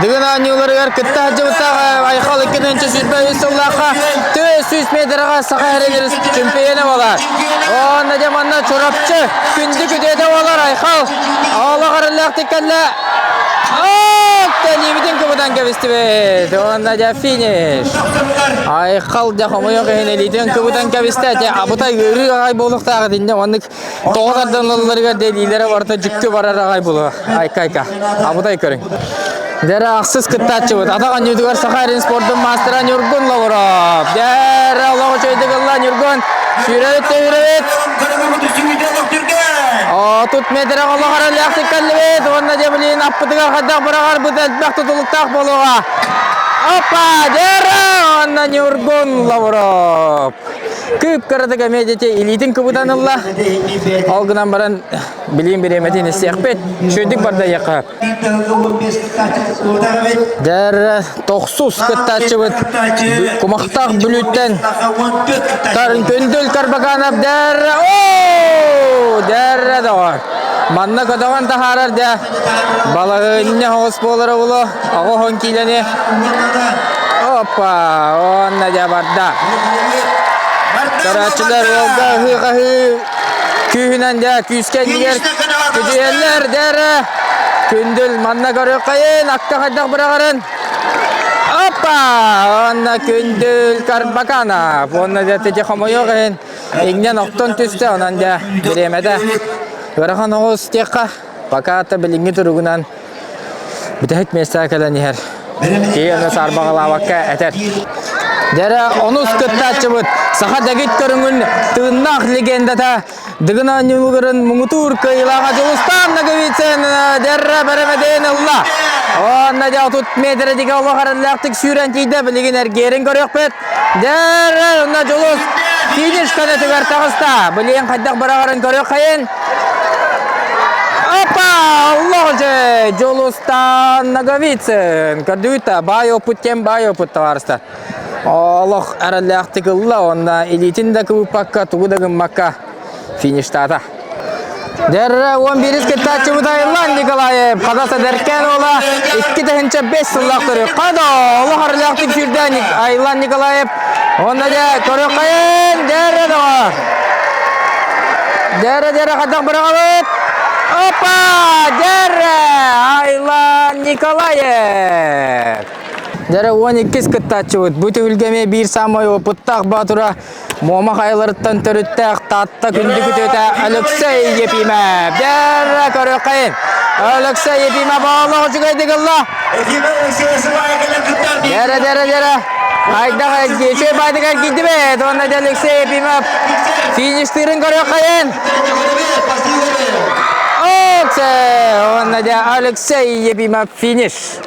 Дыгын оонньууларыгар кытта сылдьыбыттаах Айхал 2023 сыллаахха 400 метрға Саха сирин чемпионы болар. Онна дьэ манна Чурапчы күндү күтүөтэ болар Айхал. Олох эрэллээхтик кэллэ. Тэлиибитин кыбытан кэбистибит. Уонна дьэ финиш. Айхал дьэ хомойуох иһин илиитин кыбытан кэбистэ. Дьэ абытай ыарыы аҕай буолуохтаах итиннэ оннук тоҕо тарданылларыгар дэлиилэрэ барыта дьүккү барар аҕай буолуо. Айка-айка. Абытай көрүҥ. Дьэрэ ахсыс кыттааччыбыт. Атах оонньуутугар Саха сирин спордун маастара Ньургун Лавров. Дьэрэ олох үчүгэйдик ылла Ньургун. Сүүрэбит да үүрэбит. Отут метрэ олох эрэллээхтик кэллибит. Уонна дьэ билигин аппытыгар хайдах быраҕарбыт элбэх тутулуктаах буолуоҕа. Опа! Дьэрэ! Уонна Ньургун Лавров. Кып-кыратык эмиэ дьэ илиитин кыбытан ылла. Ол гынан баран билиин бириэмэтин истиэхпит. Үчүгэйдик барда диэххэ. Дэр тохсус кыттааччыбыт Кумахтаах Бүлүүттэн Көндөл Карбаканов дэр оо дэр доҕор манна көтөҕөн таһаарар дэ балаһыанньа оҕус буолара буолуо оҕо киилэни опа уонна дьэ барда көрөөччүлэр уолга ыһыы-хаһыы күүһүнэн дьэ күүскэ иннигэр күдүйэллэр дэрэ күндүл манна көрүөххэйин акка хайдах быраҕарын опа уонна күндүл Карбаканов уонна дьэ тити хомойуох иһин иҥнэн охтон түстэ онон дьэ бириэмэтэ ыарахан оҕус диэххэ пока то билиҥҥи туругунан бүтэһик миэстэҕэ кэлэн иһэр. Киһи аны саарбаҕалаабакка этэр. Дьэрэ онус кыттааччыбыт саха дэгит көрүҥүн тыыннаах легендата Дыгын оонньууларын муҥутуур кыайыылааҕа Дьулустаан Ноговицын дьэрэ бэрэмэдэйин ылла. Уонна дьэ 30 метр дигэ олох эрэллээхтик сүүрэн тиийдэ. Билигин эргиэрин көрүөхпүт. Дьэрэ онно Дьулус финиш көнөтүгэр таҕыста. Билигин хайдах быраҕарын көрүөххэйин. Опа! Аллах Дьулустаан Ноговицын. Көрдүгүт да, баай опыт кем баай опыт товарыстар. Олох эрэллээхтик ылла, онно илиитин да кыбыппакка, тугу да гыммакка фиништаата. Дьэррэ 11 кыттааччыбыт Айлан Николаев Хадас эдэркээн уола 2005 сыллаах төрү. Хадо олох арылаахтык сүүрдэ Айлан Николаев. Онно дьэ көрүөххэйин дьэррэ доҕор. Дьэррэ дьэррэ хайдах быраҕабыт? Опа! Дьэррэ Айлан Николаев. Дьэрэ 12 кыттааччыбыт. Бу түһүлгэ эмиэ биир саамай опыттаах баатыра Муома хайаларыттан төрүттээх Таатта күндү күтүөтэ Алексей Епимов. Дьэрэ көрүөххэйин. Алексей Епимов олох үчүгэйдик ылла. Дьэрэ, дьэрэ, дьэрэ. Хайдах үчүгэй баайдык эргийдибит. Уонна дьэ Алексей Епимов фиништыырын көрүөххэйин. Оксе! Уонна дьэ Алексей Епимов финиш.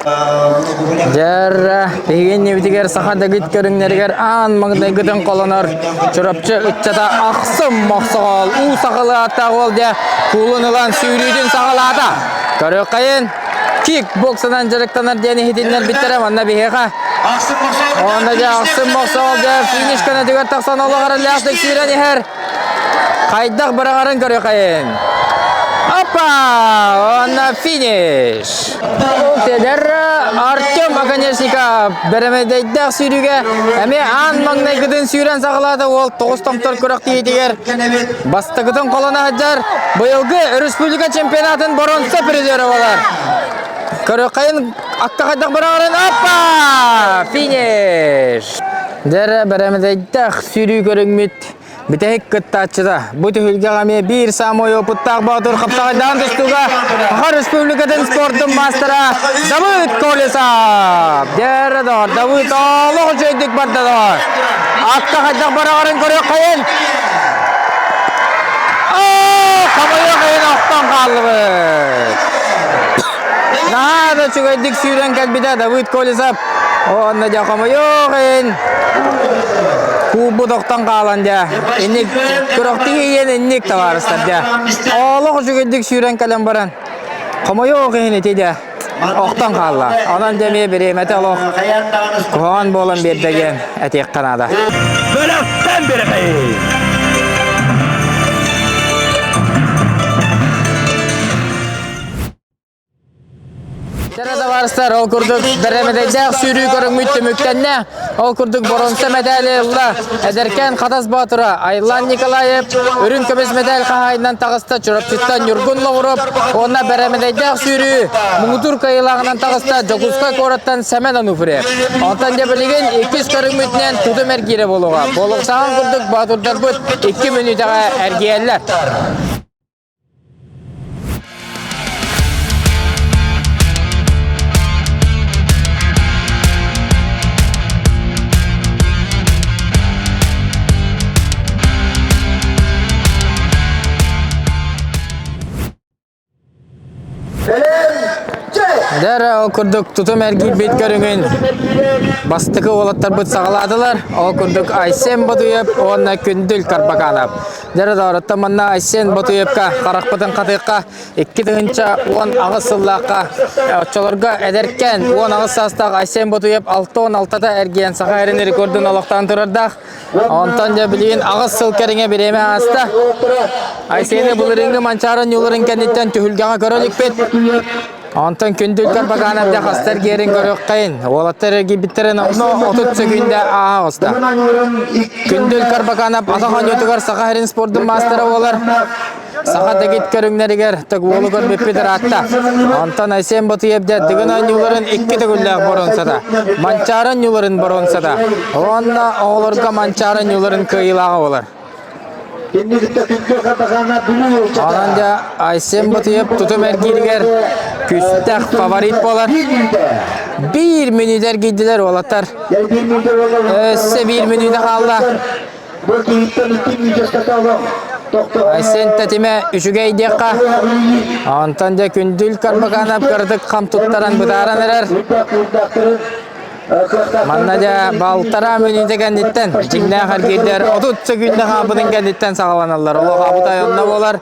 Дьэр, биһиги иннибитигэр саха дэгит көрүҥнэригэр аан маҥнайгытын холонор Чурапчы ыччата ахсым мохсоҕол уу сахалыы ааттаах уол дьэ куулун ылан сүүрүүтүн саҕалаата. Көрүөххэйин, кикбоксанан дьарыктанар диэн иһитиннэрбиттэрэ манна биһиэхэ. Уонна дьэ ахсым мохсоҕол дьэ финиш көнөтүгэр тахсан олох эрэллээхтик сүүрэн иһэр. Хайдах быраҕарын көрүөххэйин. Опа! Уонна финиш! Эдэр Артем Оконешников бэрэмэдэйдээх сүүрүүгэ эмиэ аан маҥнайгытын сүүрэн саҕалаата уол тоҕус томтор күрэхтэһиитигэр бастакытын холоно сылдьар быйылгы республика чемпионатын боруонса призера буолар. Көрүөххэйин акка хайдах быраҕарын опа! Финиш! Дьэ бэрэмэдэйдээх сүүрүү көрүҥмүт Бүтэһик кыттааччыта бу түһүлгэҕэ эмиэ биир саамай опыттаах боотур хапсаҕайдаан тустууга Саха Республикатын спордун маастара Давыд Колесов. Дьэрэ доҕор, Давыд олох үчүгэйдик барда доҕор. Акка хайдах бараҕарын көрүөххэйин. Оо, хомойуох иһин охтон хааллыбыт. Наһаа да үчүгэйдик сүүрэн кэлбитэ Давыд Колесов. Уонна дьэ хомойуох иһин куубут охтон хаалан дьэ инник күрэхтиһиийэн инник табаарыстар дьэ олох үчүгэйдик сүүрэн кэлэн баран хомойуох иһин ити дьэ охтон хаалла. Онон дьэ эмиэ бириэмэтэ олох куһаҕан буолан биэрдэ диэн этиэххэ наада. Бөлөхтөн бирэхэй! Кэрэ табаарыстар, ол курдук бэрэмэдэйдээх сүүрүү көрүҥмүт түмүктэннэ. Ол курдук боруонса мэтээли ылла эдэркээн Хатас Боотура Айлан Николаев, үрүҥ көмүс мэтээл хаһаайынан таҕыста Чурапчыттан Ньургун Лоҕуруоп уонна бэрэмэдэйдээх сүүрүү муҥутуур кыайыылааҕынан таҕыста Дьокуускай куораттан Сэмэн Онуфриев. Онтон дьэ билигин иккис көрүҥмүтүнэн тутум эргиирэ буолуоҕа. Буолуохтааҕын курдук боотурдарбыт 2 мүнүүтэҕэ эргийэллэр. Дьэ ол курдук тутум эргийбит көрүҥүн бастакы уолаттарбыт саҕалаатылар. Ол курдук Айсен Ботуев уонна Күндүл Карбаканов. Дьэ доҕороттон манна Айсен Ботуевка харахпытын хатыахха 2018 сыллаахха оччолорго эдэркээн 18 саастаах Айсен Ботуев 66-та эргийэн саха эрин рекордун олохтоон турардаах. Онтон дьэ билигин аҕыс сыл кэриҥэ бириэмэ ааста. Айсены былырыыҥҥы Манчаары ньууларын кэнниттэн түһүлгэҕэ көрө иликпит. Онтон күндүл Карбаканов дьэ хастар гиэрин көрүөххэйин. Уолаттар эргийбиттэрин онно 30 сөкүүндэ ааһа оҕуста. Күндүл Карбаканов атах оонньуутугар Саха сирин спордун маастара буолар. Саха дэгит көрүҥнэригэр төгуолу көрбүппүт ыраатта. Онтон Айсен Ботуев дьэ Дыгын оонньууларын икки төгүллээх боруонсата, Манчаары оонньууларын боруонсата уонна оҕолорго Манчаары оонньууларын кыайыылааҕа буолар. Онон дьэ Айсен Ботуев тутум эргииригэр күстээх фаворит буолар. Биир мүнүүтэ эргийдилэр уолаттар. Өссө биир мүнүүтэ хаалла. Айсен тэтимэ үчүгэй диэххэ. Онтон дьэ Күндүл Карбаканов кыратык хам туттаран бытааран эрэр. Манна дьэ балтараа мүнүүтэ кэнниттэн дьиҥнээх эргиирдэр 30 сөкүүндэ хаалбытын кэнниттэн саҕаланаллар. Олох абытай онно буолар.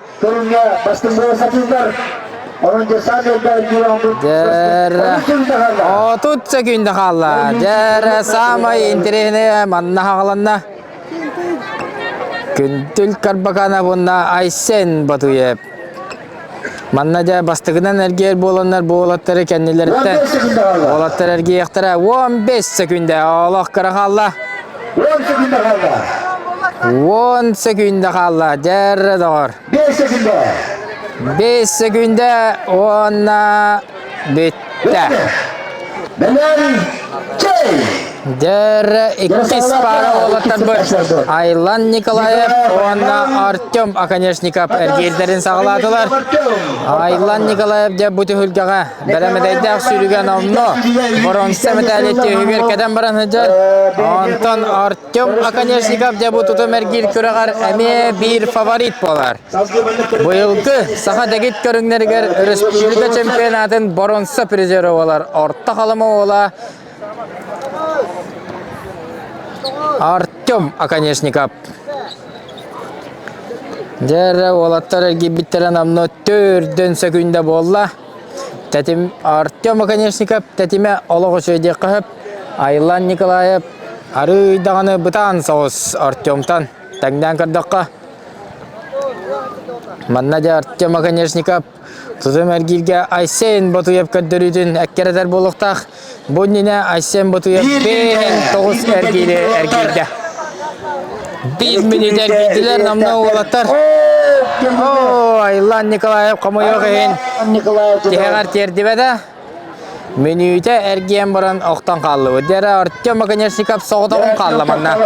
Дьэрэ 30 сөкүүндэ хаалла. Дьэрэ саамай интэриэһинэйэ манна хаҕаланна. Күндүл Карбаканов уонна Айсен Батуев. Манна дьэ бастакынан эргиэр буоланнар бу уолаттары кэннилэриттэн уолаттар эргийиэхтэрэ 15 секүндэ олох кыра хаалла. 10 секүндэ хаалла. 10 секүндэ хаалла. Дьэрре доҕор. 5 секүндэ. 5 секүндэ уонна бүттэ. Бэлэм чэй! Дьэрэ иккис пара уолаттарбыт Айлан Николаев уонна Артем Оконешников эргиирдэрин саҕалаатылар. Айлан Николаев дьэ бу түһүлгэҕэ бэрэмэдэйдээх сүүрүгэн онно боронса мэтээли түһүгэр кэтэн баран сылдьар. Онтон Артем Оконешников дьэ бу тутум эргиир күрэҕэр эмиэ биир фаворит буолар. Быйылгы саха дэгит көрүҥнэригэр өрөспүүбүлүкэ чемпионатын боронса призера буолар Орто Халыма уола Артем Оконешников. Дьэ уолаттар эргийбиттэрэ намно төрдөн сөкүндэ буолла. Тэтим Артем Оконешников тэтимэ олох үчүгэй диэххэ сөп. Айлан Николаев арыый даҕаны бытаан соҕус Артемтан тэҥнээн көрдөххө. Манна дьэ Артем Оконешников Тутум эргииргэ Айсен Ботуев көрдөрүүтүн эккирэтэр буолуохтаах. Бу иннинэ Айсен Ботуев бэйэн тоҕус эргиири эргийдэ. Биир мүнүүтэ эргийдилэр намна уолаттар. О, Айлан Николаев хомойуох иһин тиһэҕэр тиэрдибэтэ. Мүнүүтэ эргийэн баран охтон хааллыбыт. Дьэ Артем Оконешников соҕотоҕун хаалла манна.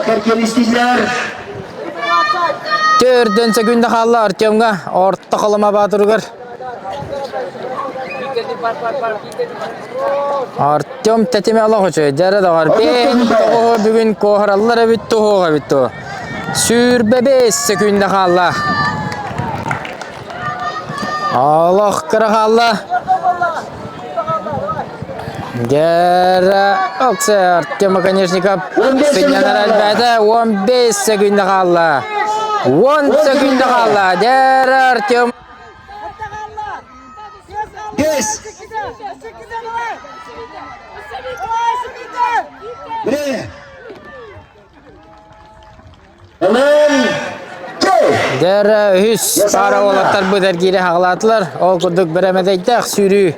Төрдөн секунда хаалла Артемҥа орто холомо баатырыгар. Артем тэтимэ олох үчүгэй. Дьэ доҕор, бэйэн тоҕуһу бүгүн куоһараллар эбит туһуох эбит туо. 25 секунда хаалла. Олох кыра хаалла. Дьэ, Оксе Артем Оконешников сынньанар элбээтэ 15 секунда хаалла. 10 секунда хаалла. Дьэ, Артем 5 Время. Дьэ, үһүс паара уолаттарбыт эргиирэ хаҕалаатылар. Ол курдук бэрэмэдэйдээх сүүрүү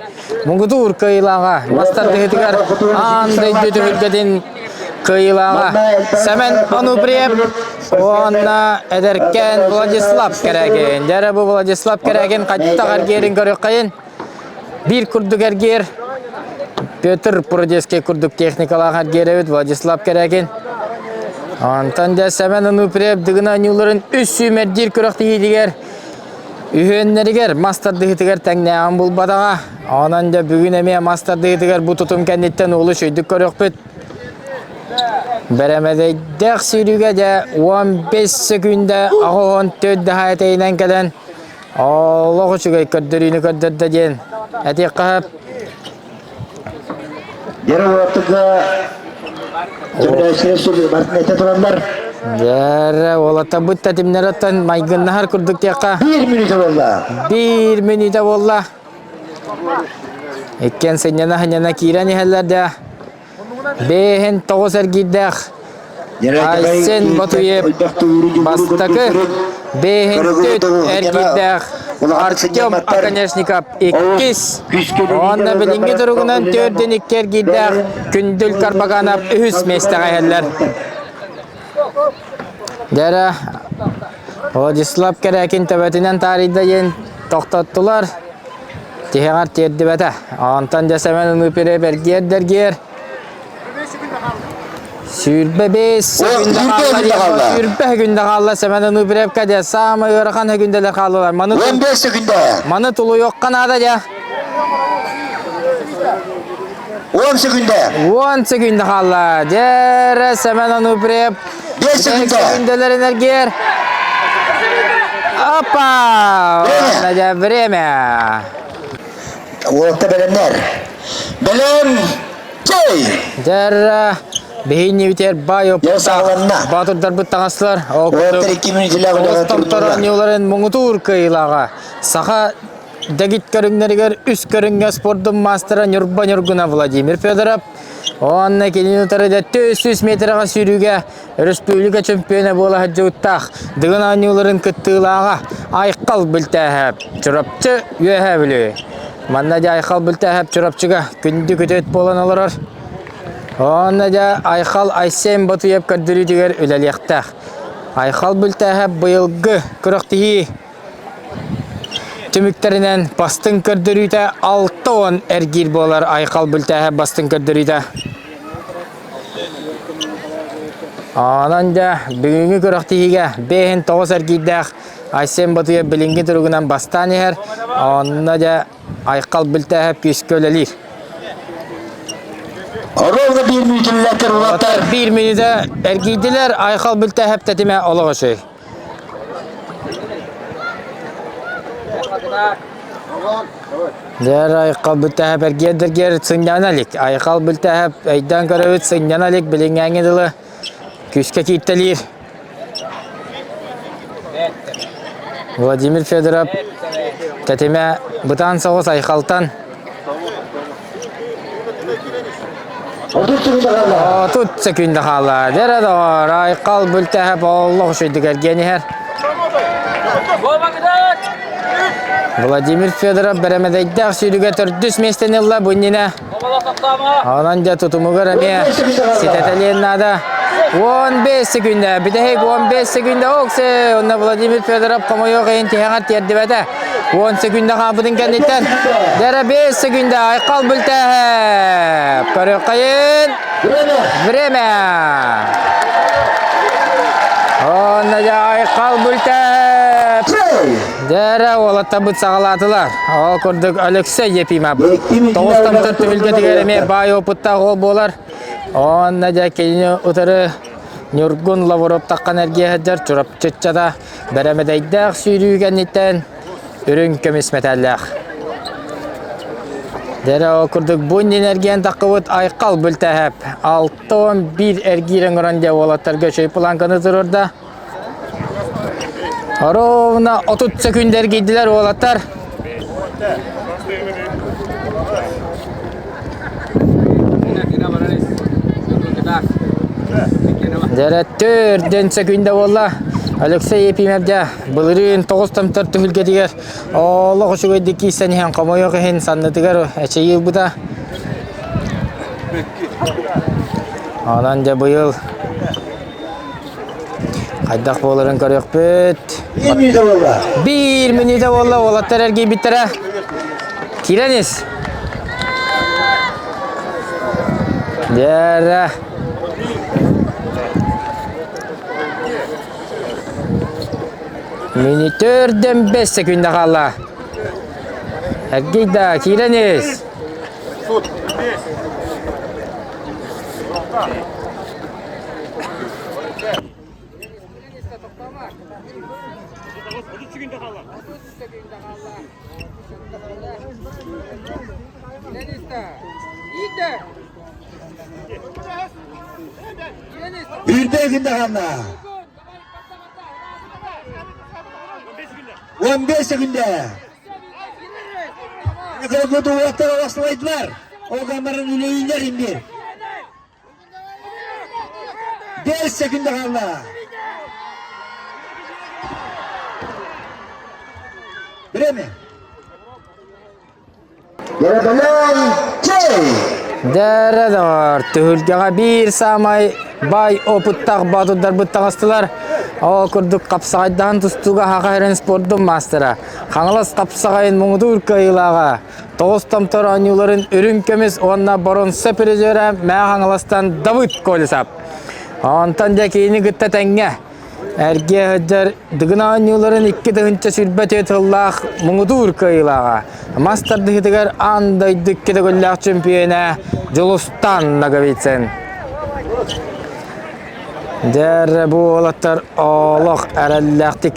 муҥутуур кыайыылааҕа мас тардыһыытыгар аан дойду түһүлгэтин кыайыылааҕа Сэмэн Онуприев уонна эдэркээн Владислав Кэрээкин. Дьэ, бу Владислав Кэрээкин хайдах эргиэрин көрүөххэйин. Биир курдук эргиэр Петр Прудецкий курдук техникалаах эргиэр эбит Владислав Кэрээкин. Онтон дьэ Сэмэн Онуприев Дыгын оонньууларын үс сүүмэрдиир күрэхтэһиитигэр үһүөннэригэр мас тардыһыытыгар тэҥнээҕин булбатаҕа. Онон дьэ бүгүн эмиэ мас тардыһыытыгар бу тутум кэнниттэн уолу үчүгэйдик көрүөхпүт. Бэрэмэдэйдээх сүүрүүгэ дьэ 15 секүндэ 84 даһаайа кэлэн Олох үчүгэй көрдөрүүнү көрдөрдө диэн этиэххэ сөп. Дьэ уолаттарга дьөбүлээччилэр сүр бартын этэ тураллар. Дьэ уолаттарбыт тэтимнэриттэн майгыннаһар курдук диэххэ. Биир мүнүүтэ буолла. Биир мүнүүтэ буолла. Иккиэн сынньана-сынньана киирэн иһэллэр дэ. Бэйэһин тоҕус эргиирдээх Айсен Ботуев бастакы, бэйэһин түт эргиирдээх Артем Оконешников иккис, уонна билиҥҥи туругунан төрдүн икки эргиирдээх Күндүл Карбаганов үһүс миэстэҕэ иһэллэр. Дьэ Владислав Кэрээкин төбөтүнэн таарыйда диэн тохтоттулар. Тиһэҕэр тиэрдибэтэ. Онтон дьэ Сэмэн Ыныпирэп эргиэр да эргиэр. 25 секунда хаалла. 25 секунда хаалла Сэмэн Ыныпирэпкэ дьэ саамай ыарахан секундалар хааллылар. Маны 15 секунда. Маны тулуйуохха наада дьэ. 10 секунда. 10 секунда хаалла. Дьэ Сэмэн Ануприев 5 секунда. Секундаларын эргиэр. Опа! Время. Время. Уолатта бэлэмнэр. Бэлэм чэй! Дьэ биһиги битэр бай Баатырдарбыт таҥаслар. Ол курдук Томтор оонньууларын муҥутуур кыайыылааҕа. Саха дэгит көрүҥнэригэр үс көрүҥҥэ спордун маастара Ньурба Ньургуна Владимир Федоров уонна кинини утары 400 метрэҕэ сүүрүүгэ өрөспүүбүлүкэ чөмпүйүөнэ буола сылдьыбыттаах Дыгын оонньууларын кыттыылааҕа Айхал Бүлтээһэп Чурапчы Үөһээ Бүлүү. Манна дьэ Айхал Бүлтээһэп Чурапчыга күндү күтүөт буолан олорор. Уонна дьэ Айхал Айсен Ботуев көрдөрүүтүгэр үлэлиэхтээх. Айхал Бүлтээһэп быйылгы күрэхтэһии түмүктэринэн бастыҥ көрдөрүүтэ 60 эргиир буолар Айхал Бүлтээһэп бастыҥ көрдөрүүтэ. Онон дьэ бүгүҥҥү күрэхтэһиигэ 5-9 эргиирдээх Айсен Ботуев билиҥҥи туругунан бастаан иһэр. Онно дьэ Айхал Бүлтээһэп күүскэ үлэлиир. Ровно биир мүнүүтүллэр улаттар. Биир мүнүүтэ эргийдилэр. Айхал Бүлтээһэп тэтимэ олох үчүгэй. Дьэр Айхал Бүлтээһэп эргиэрдэргэр сынньана илик. Айхал Бүлтээһэп өйдөөн көрөбүт сынньана илик билиҥҥээҥҥи дылы күүскэ кииртэлиир. Владимир Федоров тэтимэ бытаан соҕус Айхалтан 30 секунда хаалла. Дьэрэ доҕор, Айхал бүлтэһэ олох үчүгүйдүк эргиэн иһэр. Владимир Федоров бэрэмэдэйдээх сүүрүгэ төрдүс миэстэни ылла бу иннинэ. Онон дьэ тутумугар эмиэ ситэтэлиэн наада. 15 секунда, бүтэһик 15 секунда оксе, онно Владимир Федоров хомойуох иһин тиһэҕэр тиэрдибэтэ. 10 секунда хаалбытын кэнниттэн дьэрэ 5 секунда Айхал Бүлтээһэп көрүөххэйин время Онно дьэ Айхал Бүлтээһэп Дьэрэ уолаттарбыт саҕалаатылар. Ол курдук Алексей Ефимов тоҕус томтор түһүлгэтигэр эмиэ баай опыттаах уол буолар. Онно дьэ кинини утары Ньургун Лавров таххан эргиэ сылдьар Чурапчыччата бэрэмэдэйдээх сүүрүү кэнниттэн үрүҥ көмүс мэтээллээх. Дьэрэ ол курдук бу иннин эргийэн таххыбыт Айхал Бүлтэһэп 61 эргиир оҥорон дьэ уолаттарга үчүгэй планканы туруорда. Ровно 30 секунда эргийдилэр уолаттар. Дьэрэ төрдөн секунда буолла. Алексей Ефимов дьэ былырыын тоҕус томтор түһүлгэтигэр олох үчүгэйдик киирсэн иһэн хомойуох иһин саннытыгар эчэйии ылбыта. Онон дьэ быйыл Хайдах буоларын көрүөхпүт. Биир мүнүүтэ буолла. Биир мүнүүтэ буолла, уолаттар эргийбиттэрэ. Киирэн ис. Дьэрэ. Мүнүүтөрдөн 5 секунда хаалла. Эргий да, киирэн ис. Үүрдэ күндэ хаалла. 15 секунда. Кыргыт уолаттар олохсулайдылар. Ол гаммарын үлэйиннер имбир. 5 секунда хаалла. Время. Дэрэ Дэрэ доҕор, түһүлгэҕэ биир саамай баай опыттаах боотурдарбыт таҕыстылар. Ол курдук хапсаҕайдаһан тустууга Саха сирин спордун маастара, Хаҥалас хапсаҕайын муҥутуур кыайыылааҕа, Тоҕус томтор оонньууларын үрүҥ көмүс уонна боруонса призера Мэҥэ Хаҥаластан Давыд Колесов. Онтон дьэ киини кытта тэҥҥэ эргиэ сылдьар Дыгын оонньууларын 2024 сыллаах муҥутуур кыайыылааҕа мас тардыһыытыгар аан дойду икки төгүллээх чөмпүйүөнэ Дьулустан Ноговицын. Дьэ бу уолаттар олох эрэллээхтик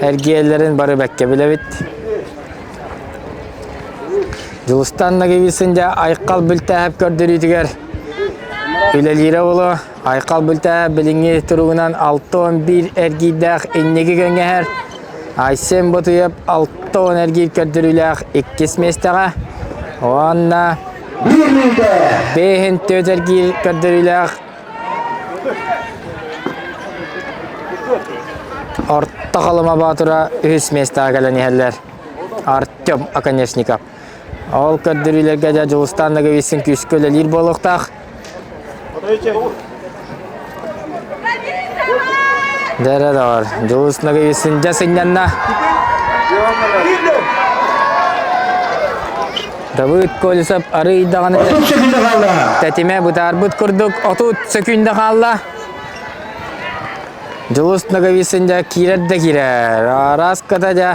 эргиэллэрин бары бэккэ билэбит. Дьулустан Ноговицын дьэ Айхал Бүлтээһэп көрдөрүүтүгэр үлэлиирэ буолуо. Айхал Бүлтээһэп билиҥҥи туругунан 61 эргиирдээх инники көҥҥэһэр. Айсен Ботуев 60 эргиир көрдөрүүлээх иккис миэстэҕэ уонна 5-4 эргиир көрдөрүүлээх Орто Халыма Боотура үһүс миэстэҕэ кэлэн иһэллэр. Артем Оконешников. Ол көрдөрүүлэргэ дьэ Дьулустаан Ноговицын күүскэ үлэлиир буолуохтаах. Дэрэ доҕор, Дьулус Ноговицын дьэ сынньанна. Давыд Колесов арый даҕаны тэтимэ бытаарбыт курдук 30 сөкүүндэ хаалла. Дьулус Ноговицын дьэ киирэр да киирэр. Араската дьэ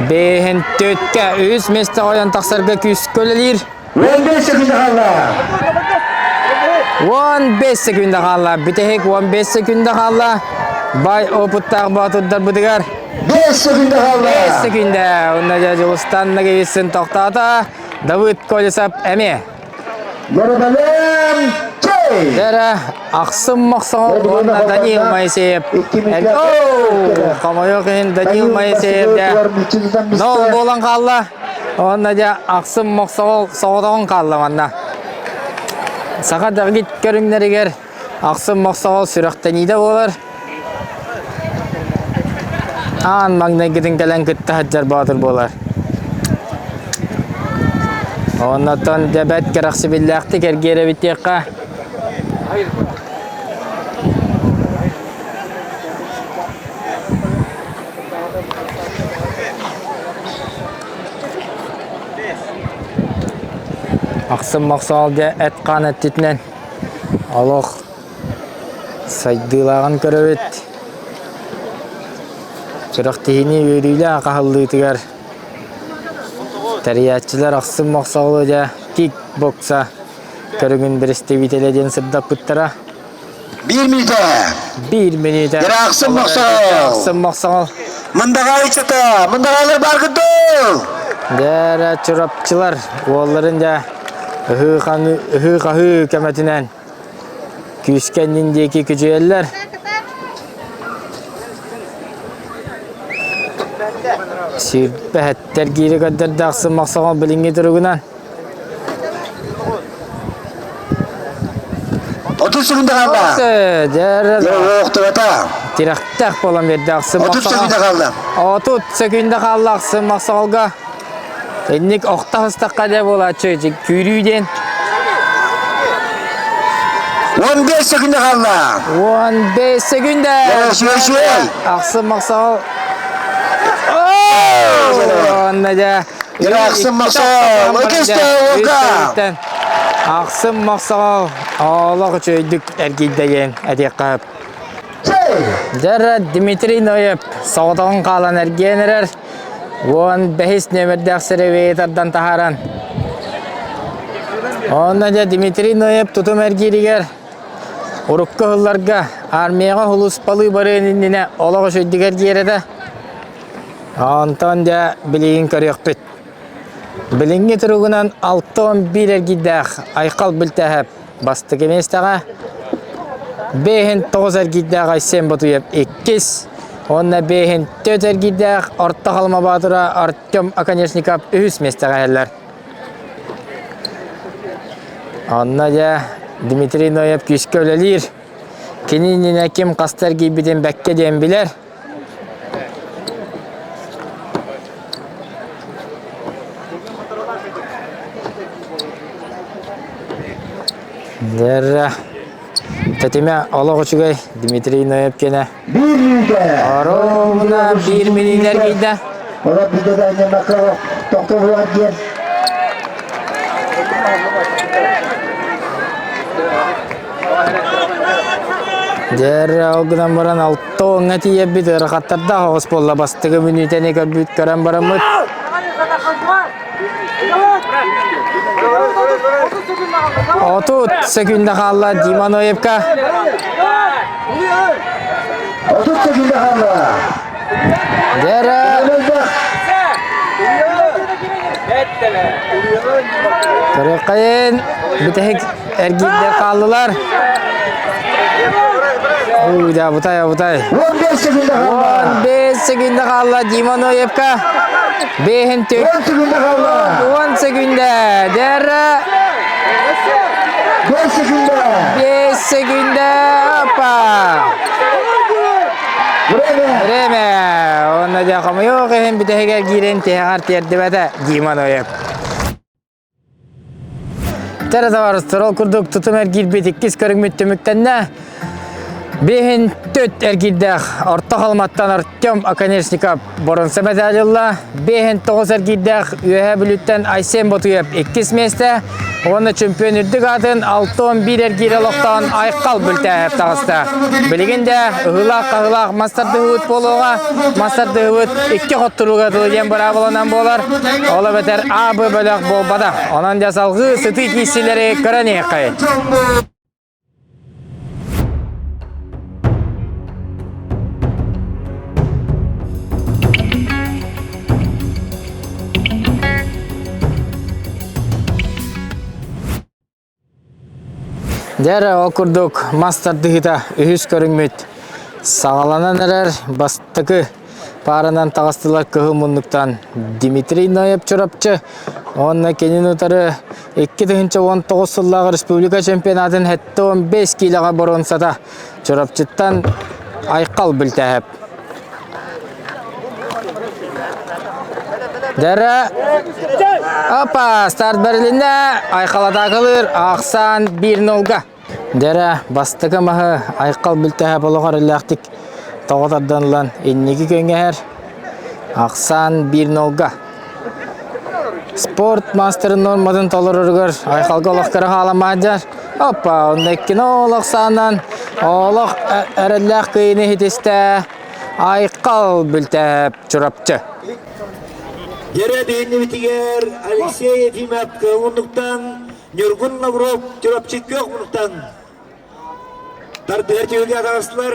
бэһин төткө үс миэстэ ойон тахсарга күүскэ үлэлиир. 15 секунда хаалла. 15 секунда хаалла. Бүтэһик 15 секунда хаалла. Бай опыттаах боотурдарбытыгар 5 секунда хаалла. 5 секунда. Онно дьэ Дьулустан Ноговицын тохтоото. Давыд Колесов эмиэ. Дорогалем чэй! Дэрэ ахсым мохсоҕол уонна Данил Моисеев. Хомойуох иһин Данил Моисеев дьэ нол буолан хаалла. Уонна дьэ ахсым мохсоҕол соҕотоҕун хаалла манна. Саха дэгит көрүҥнэригэр ахсым мохсоҕол сүрэхтэниитэ буолар. Аан маҥнайгытын кэлэн кытта сылдьар боотур буолар. Оннотон дьэ бэрт кэрэхсибиллээхтик эргиэр эбит диэххэ. Ахсым мохсоҕол дьэ эт-хаан өттүтүнэн олох сайдыылааҕын көрөбүт. Сүрэхтиһиини үөрүүлээх аһыллыытыгар тэрийээччилэр ахсым мохсоҕолу дьэ кикбокса көрүҥүн бэрэстэбиитэлэ диэн сырдаппыттара. Биир мүнүүтэ. Биир мүнүүтэ. Ахсым мохсоҕол. Ахсым мохсоҕол. Мындаҕай ыччата, мындаҕайлар бааргыт дуу? Дээрэ чурапчылар уолларын дьэ ыһыы-хаһыы көмөтүнэн күүскэ иннин диэки күдьүйэллэр. Сүүрбэһэттэр гиирэ көрдөрдө ахсым мохсоҕол билиҥҥи туругунан. 30 секунда хаалла. Дьэ, Охтубата. Тирэхтээх буолан биэрдэ ахсым 30 секунда хаалла. 30 секунда хаалла ахсым мохсоҕолго. Инник охто хыстахха дэ буолааччы күүрүү диэн. 15 секунда хаалла. 15 секунда. Ахсым мохсоҕол. Онна дьэ Ахсым мохсоҕол, ыкыстаҕа! Ахсым мохсоҕол, олох үчүгэйдик эргийдэ диэн этиэххэ сөп. Дьэ, Дмитрий Ноев соҕотоҕун хаалан эргийэн эрэр. 15 нүөмэрдээх сирэбиэйи тардан таһааран. Онно дьэ Дмитрий Ноев тутум эргииригэр урукку сылларга армияҕа сулууспалыы барыан иннинэ олох үчүгэйдик эргийэр этэ. Онтон дьэ билигин көрүөхпүт. Билиҥҥи туругунан 61 эргиирдээх Айхал Бүлтэһэп бастакы миэстэҕэ, бэһин тоҕус эргиирдээх Айсен Ботуев иккис уонна бэһин төрт эргиирдээх Орто Халыма Баатыра Артем Оконешников үһүс миэстэҕэ иһэллэр. Онно дьэ Дмитрий Ноев күүскэ үлэлиир. Кини иннинэ ким хаста эргийбитин бэккэ диэн билэр. Дьэ, тэтимэ олох үчүгэй Дмитрий Ноев киэнэ. Биир мүнүүтэ. Оруобуна биир мүнүүтэ эргийдэ. Олор биирдэ да анньаммакка тохтобулар диэн. Дьэ, ол гынан баран 6-уоҥҥа тиийэрбит ыарахаттардаах оҕус буолла бастакы мүнүүтэни көрбүт көрөн бараммыт. 30 секунда хаалла Дима Ноевка. 30 секунда хаалла. Дьэ, Көрүөххэйин бүтэһик. эргиирдэр хааллылар. Уу, да, бутай, бутай. 15 секунда хаалла. 15 секунда хаалла Дима Ноевка. Бэһин түк. 10 секунда хаалла. 10 секунда. Дәрі. 5 секунда. 5 секунда. Опа. Время. Время. Онно дьэ хомойуох иһин бүтэһигэр киирэн тиһэҕэр тиэрдибэтэ Дима Ноев. Тәрэ товарыстар, ол курдук тутум эргиирбит иккис көрүҥмүт түмүктэннэ. Биһин төт эргиирдээх Орто Халыматтан Артем Оконешников боронса медаль ылла. Биһин тоҕус эргиирдээх Үөһээ Бүлүүттэн Айсен Ботуев иккис миэстэ. Уонна чемпион үрдүк аатын 6-11 эргиир олохтоон Айхал Бүлтээһэп таҕыста. Билигин да ыһыылаах-хаһыылаах мас тардыһыбыт буолуоҕа. Мас тардыһыбыт икки хотторууга дылы диэн быраабыланан буолар. Ол эбэтэр А, Б бөлөх буолбатах. Онон дьэ салҕыы сытыы киирсиилэри көрөн иһиэххэй. Дьэ ол курдук мас тардыһыыта үһүс көрүҥмүт саҕаланан эрэр бастакы пааранан таҕыстылар кыһыл муннуктан Дмитрий Ноев Чурапчы уонна кинини утары 2019 сыллааҕы республика чемпионатын 75 киилэҕэ боруонсата Чурапчыттан Айхал Бүлтээһэп. Дэрэ Опа, старт бэрилиннэ. Айхал атаакалыыр. Ахсаан 1-0-га. Дэрэ бастакы маһы Айхал Бүлтээһэп олоҕор эллээхтик тоҕо тардан ылан инники көҥөһөр. Ахсаан 1-0-га. Спорт мастерын норматын толороругар Айхалга олох кыра хааламаадьар. Опа, онно иккини олох саанан олох эрэллээх кыйыны хитистэ Айхал Бүлтээп Чурапчы. Дьэрэ биһиннибитигэр Алексей Ефимов Кыһыл Ньургун Лавров Чурапчы күөх муннуктан тардыһар түһүлгэ таҕыстылар.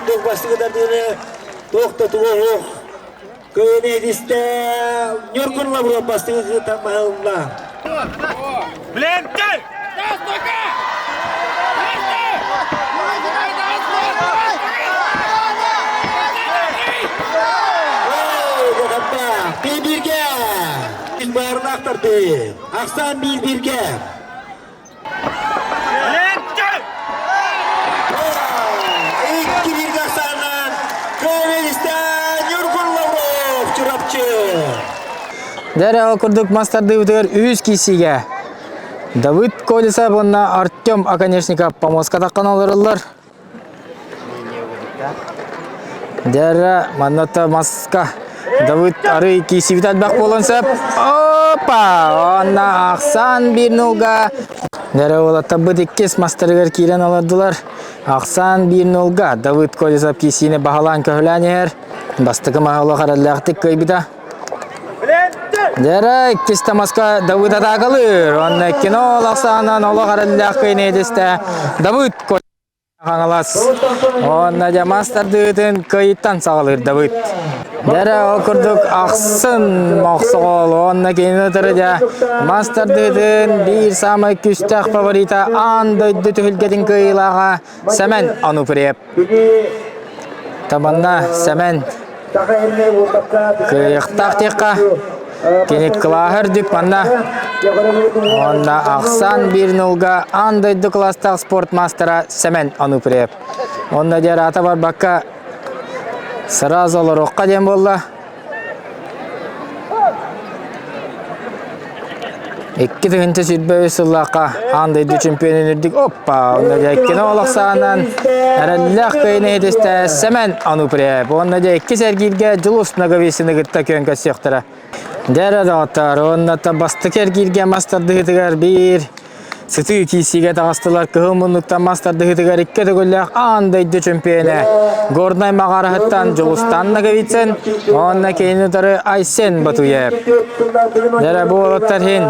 Туох бастакы тардыыны туох да туга суох кыайыны этистэ Ньургун Лавров бастакы кыттан баһылла. Бирге! Баарылаахтар Ахсаан биир бирге! Икки бирге ахсаанынан Кыайын Ньургун Лавров Чурапчы! Дэрэ ол курдук мас тардыыбытыгар үһүс киисиигэ Давыд Колесов уонна Артем Оконешников помоска таххан олороллор. Дьэ манната маска Давыд арый киисибит элбэх буолан сөп. Опа! Онна Ахсан биир нулга. Дьэ уолаттарбыт иккис мастарыгар киирэн олордулар. Ахсан биир нулга Давыд Колесов киисиини баһылаан көһүлээн иһэр. Бастакы маһы олох эрэллээхтик кыайбыта. Дьэрэ иккис тамаска Давыд атаакалыыр. Онно кино олохсаанан олох эрэллээх кыйны этистэ. Давыд Хаҥалас. Онно дьэ мас тардыытын кыйыттан саҕалыыр Давыд. Дьэрэ ол курдук ахсын мохсоҕол уонна кинини утары дьэ мас тардыытын биир саамай күүстээх фаворита аан дойду түһүлгэтин кыайыылааҕа Сэмэн Ануприев. Табанна Сэмэн Кыайыахтаах диэххэ, кини кылааһа үрдүк манна. Уонна ахсаан биир нулга аан дойду кылаастаах спорт маастара Сэмэн Ануприев. Онно диэри ата барбакка сразу олоруохха диэн буолла. 2023 сыллаахха аан дойду чемпионун үрдүк оппа онно дьэ иккини олох саанан эрэллээх кыайыны иһитистэ Сэмэн Ануприев уонна дьэ иккис эргииргэ Дьулус Ноговицыны кытта күөн көрсүөхтэрэ. Дьэ эрэ доҕоттоор уонна бастакы эргииргэ мас тардыһыытыгар биир Сытыы киирсиигэ таҕыстылар кыһыл муннуктан мас тардыһыытыгар икки төгүллээх аан дойду чөмпүйүөнэ Горнай Маҕараһыттан Дьулустан Ноговицын уонна кинини утары Айсен Батуев. Дьэ бу уолаттар иһин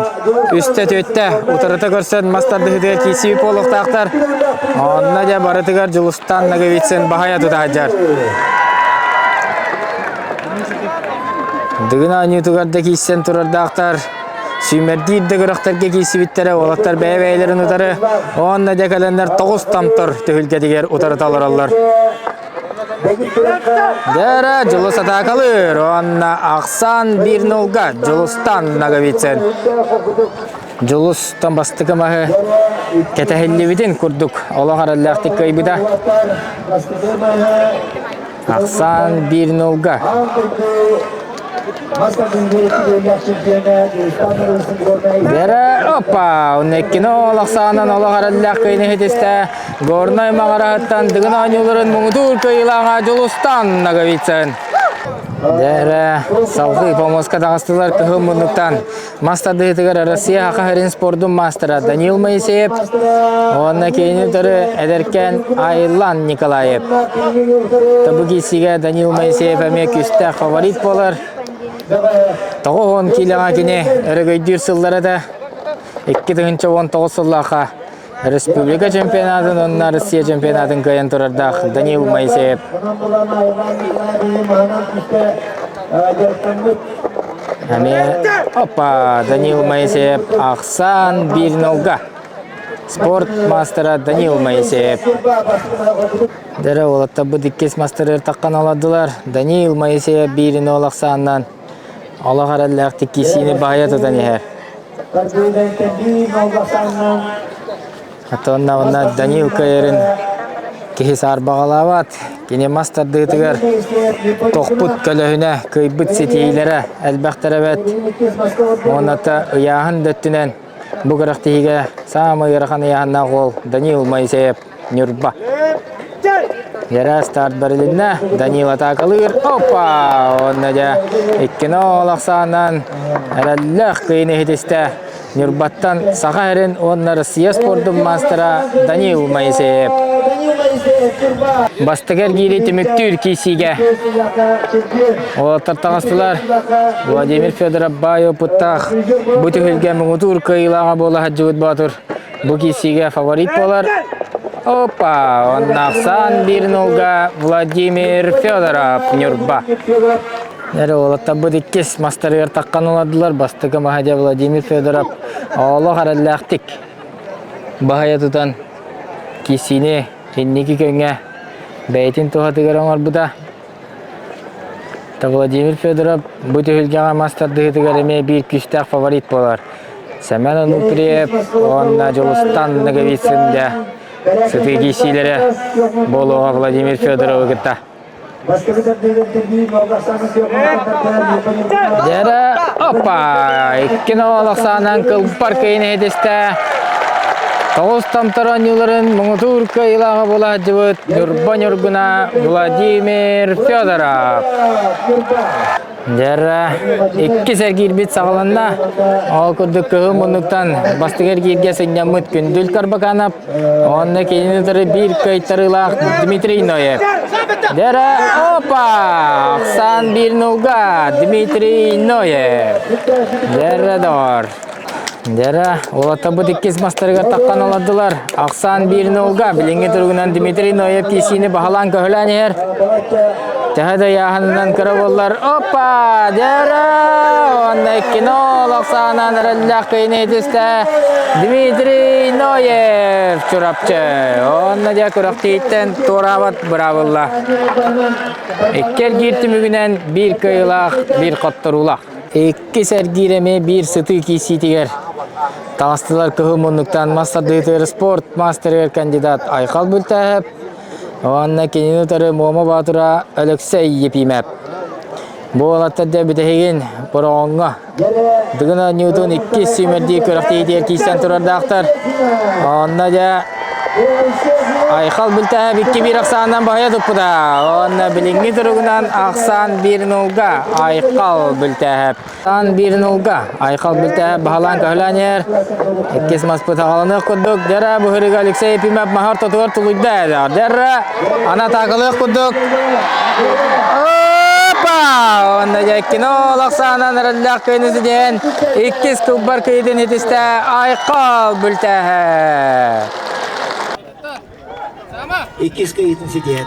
үстэ-түөттэ утарыта көрсөн мас тардыһыытыгар киирсии буолуохтаахтар. Онно дьэ барытыгар Дьулустан Ноговицын баһайа тута сылдьар. Дыгын оонньуутугар да киирсэн турардаахтар. Сүүмэрдиир да күрэхтэргэ киирсибиттэрэ уолаттар бэйэ-бэйэлэрин утары уонна дьэ кэлэннэр тоҕус томтор түһүлгэтигэр утарыта олороллор. Дэрэ Дьулус атаакалыыр уонна ахсаан биир нулга Дьулустан Ноговицын. Дьулустан бастакы маһы кэтэһиллибитин курдук олох эрэллээхтик кыайбыта. Ахсаан биир нулга. Дэрэ опа, оннеккино ол ахсаанан олох эрэллээх кыайыны иһитистэ. Горнай Маҕараһыттан Дыгын оонньууларын муҥутуур кыайыылааҕа Дьулустан Ноговицын. Дэрэ салгыы помоска таҕыстылар кыһыл муннуктан мас тардыһыытыгар Россия Саха сирин спордун маастара Даниил Моисеев уонна кини утары эдэркээн Айлан Николаев. Табы киирсиигэ Даниил Моисеев эмиэ күүстээх фаворит буолар. 90 киилэҕэ кини өрөгөйдүүр сыллара да 2019 сыллаахха Республика чемпионатын уонна Россия чемпионатын кыайан турардаах Даниил Моисеев. Эмиэ опа Даниил Моисеев ахсаан биир нолга. Спорт мастера Даниил Моисеев. Дэрэ уолаттарбыт иккис мастары таххан аладылар. Даниил Моисеев биир нол ахсаанынан олох эрэллээхтик киисиини баһыйа тутан иһэр. Оттон онно Данил кыайарын киһи саарбаҕалаабат. Кини мас тардыытыгар тохпут көлөһүнэ, кыайбыт ситиһиилэрэ элбэхтэр эбэт. Уонната ыйааһын да өттүнэн бу күрэхтэһиигэ саамай ыарахан ыйааһыннаах уол Данил Моисеев Ньурба. Дьэрэ старт бэрилиннэ. Данил атаакалыыр. Опа! Уонна дьэ иккини оол ахсаанынан эрэллээх кыйын иһитистэ. Ньурбаттан Саха сирин уонна Россия спордун маастара Данил Моисеев. Бастакы эргиири түмүктүүр киисиигэ уолаттар таҕыстылар. Владимир Федоров баай опыттаах бу түһүлгэ муҥутуур кыайыылааҕа буола сылдьыбыт боотур Бу киирсиигэ фаворит буолар. Опа! Онно ахсаан биир нолга Владимир Федоров, Ньурба. Эрэ уолаттарбыт иккис мастарыгар таххан олордулар. Бастакы маһа Владимир Федоров олох эрэллээхтик баһыйа тутан киирсиини инники күҥҥэ бэйэтин туһатыгар оҥорбута. Владимир Федоров бу түһүлгэҕэ мас тардыһыытыгар эмиэ биир күүстээх фаворит буолар. Семен Ануприев уонна Дьулустан Ноговицын дьэ сытыы киирсиилэрэ буолуоҕа Владимир Федоровы кытта. Дьэрэ, опа! Икки ноол ахсаанан кылбар кыйын иһитистэ. Тоҕус томтор оонньууларын муҥутуур кыайыылааҕа буола сылдьыбыт Ньурба Ньургуна Владимир Федоров. Дьэрэ, иккис эргиирбит саҕаланна. Ол курдук кыһыл муннуктан бастакы эргииргэ сынньаммыт Күндүл Карбаканов уонна кинини утары биир кыайтарыылаах Дмитрий Ноев. Дьэрэ, опа! Ахсаан биир нулга Дмитрий Ноев. Дьэрэ, доҕор. Дьэрэ, уолаттарбыт иккис мастарыгар таххан олордулар. Ахсаан биир нулга билиҥҥи туругунан Дмитрий Ноев киисиини баһылаан-көһүлээн иһэр. Төһө да ыйааһынынан кыра буоллар, опа! Дьэрэ! Уонна иккини ол ахсаанан эрэллээх кыйыны түстэ Дмитрий Ноев Чурапчы. Уонна дьэ күрэхтииттэн туораабат быраабылла. Икки эргиир түмүгүнэн биир кыайыылаах, биир хотторуулаах. Иккис эргиир эмиэ биир сытыы киирсиитигэр таҕыстылар кыһыл муннуктан мас тардыытыгар спорт мастерыгар кандидат Айхал Бүлтээһэп уонна кинини утары Муома Боотура Өлөксөй Епимэп. Бу уолаттар дьэ бүтэһигин Бороҕоҥҥо Дыгын оонньуутун иккис сүүмэрдии күрэхтэһиитигэр киирсэн турардаахтар. Онно дьэ Айхал Бүлтээһэп 2-1 ахсаанынан баһыйа туппута. Уонна билиҥҥи туругунан ахсаан 1-0-га Айхал Бүлтээһэп. Ахсаан 1-0-га Айхал Бүлтээһэп баһылаан көһүлээн иһэр. Иккис маспыт аҕаланыах курдук. Дьэрэ быһырыга Алексей Епимов маһар тотугар тулуйда. Дьэрэ ана атаакалыах курдук. Опа! Уонна дьэ кино ахсаанан эрэллээх кыайыны ситиһэн иккис кылбар кыйытын итистэ Айхал Бүлтээһэ. Иккис кыйытын ситиһэн.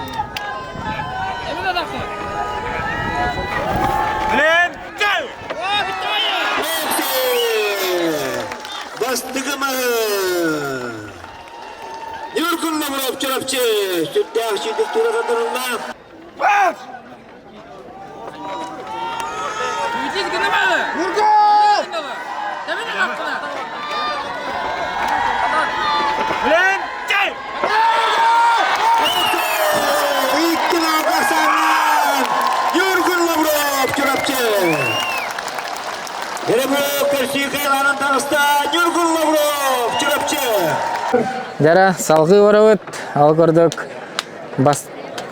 Бастакы маһы! Ньургун Лавров Чурапчы сүрдээх сүүрдүк тура тардырылла. Ньургун Лавров Чурапчы! Ньургун Лавров Чурапчы! Дьара салгыы барабыт. Ол курдук бас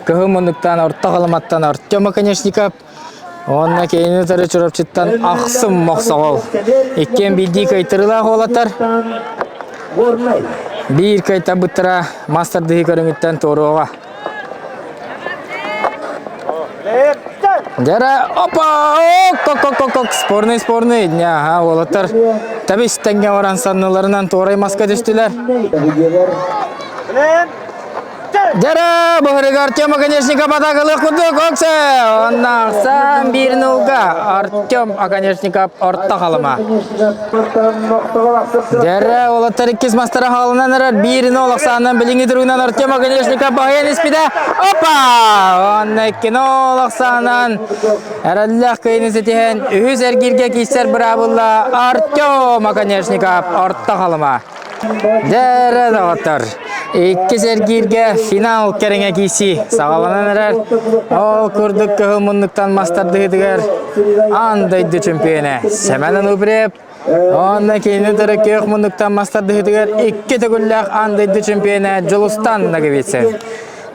кыһыл муннуктан орто халыматтан Артем Оконешников уонна киһини утары Чурапчыттан Ахсым Мохсоҕол. Иккиэн биирдии кыайтарыылаах уолаттар. Биир кыайтарбыттара мас тардыһыы көрүҥүттэн туоруоҕа. Дьара, опа, ок, спорный, спорный, дня, ага, уолаттар табис тэҥҥэ баран санныларынан туорай маска түстүлэр. Дьара, быһырыгар Артем Оконешников атакалыах курдук, оксе, онна ахсан биир нулга Артем Оконешников орто халыма. Дьэрэ, уолаттар иккис мастара хаалынан эрэр. Биирин ол ахсаанынан билиҥҥи туругунан Артем Оконешников баһыйан испитэ. Опа! Уонна иккини ол ахсаанынан эрэллээх кыайыыны ситиһэн үһүс эргииргэ киирсэр быраабылла Артем Оконешников орто халыма. Дьэрэ, доҕоттор, иккис эргииргэ финал кэриҥэ киирсии саҕаланан эрэр. Ол курдук кыһыл муннуктан мас тардыһыытыгар аан дойду чемпионэ Семен Ануприев уонна кини утары күөх муннуктан мас тардыһыытыгар икки төгүллээх аан дойду чемпионэ Дьулустан Ноговицын.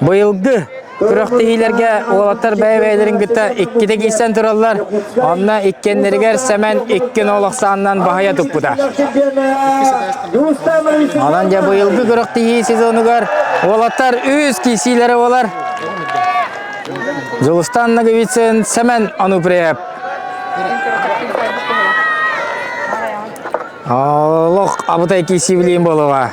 Быйылгы күрэхтэһиилэргэ уолаттар бэйэ-бэйэлэрин кытта иккитэ киирсэн тураллар. Онно иккиэннэригэр Сэмэн 2-0 ахсаанынан баһыйа туппута. Онон дьэ быйылгы күрэхтэһии сезонугар уолаттар үс киирсиилэрэ буолар. Дьулустан Ноговицын, Сэмэн Ануприев. Олох абытай киирсиибилиин буолуоҕа.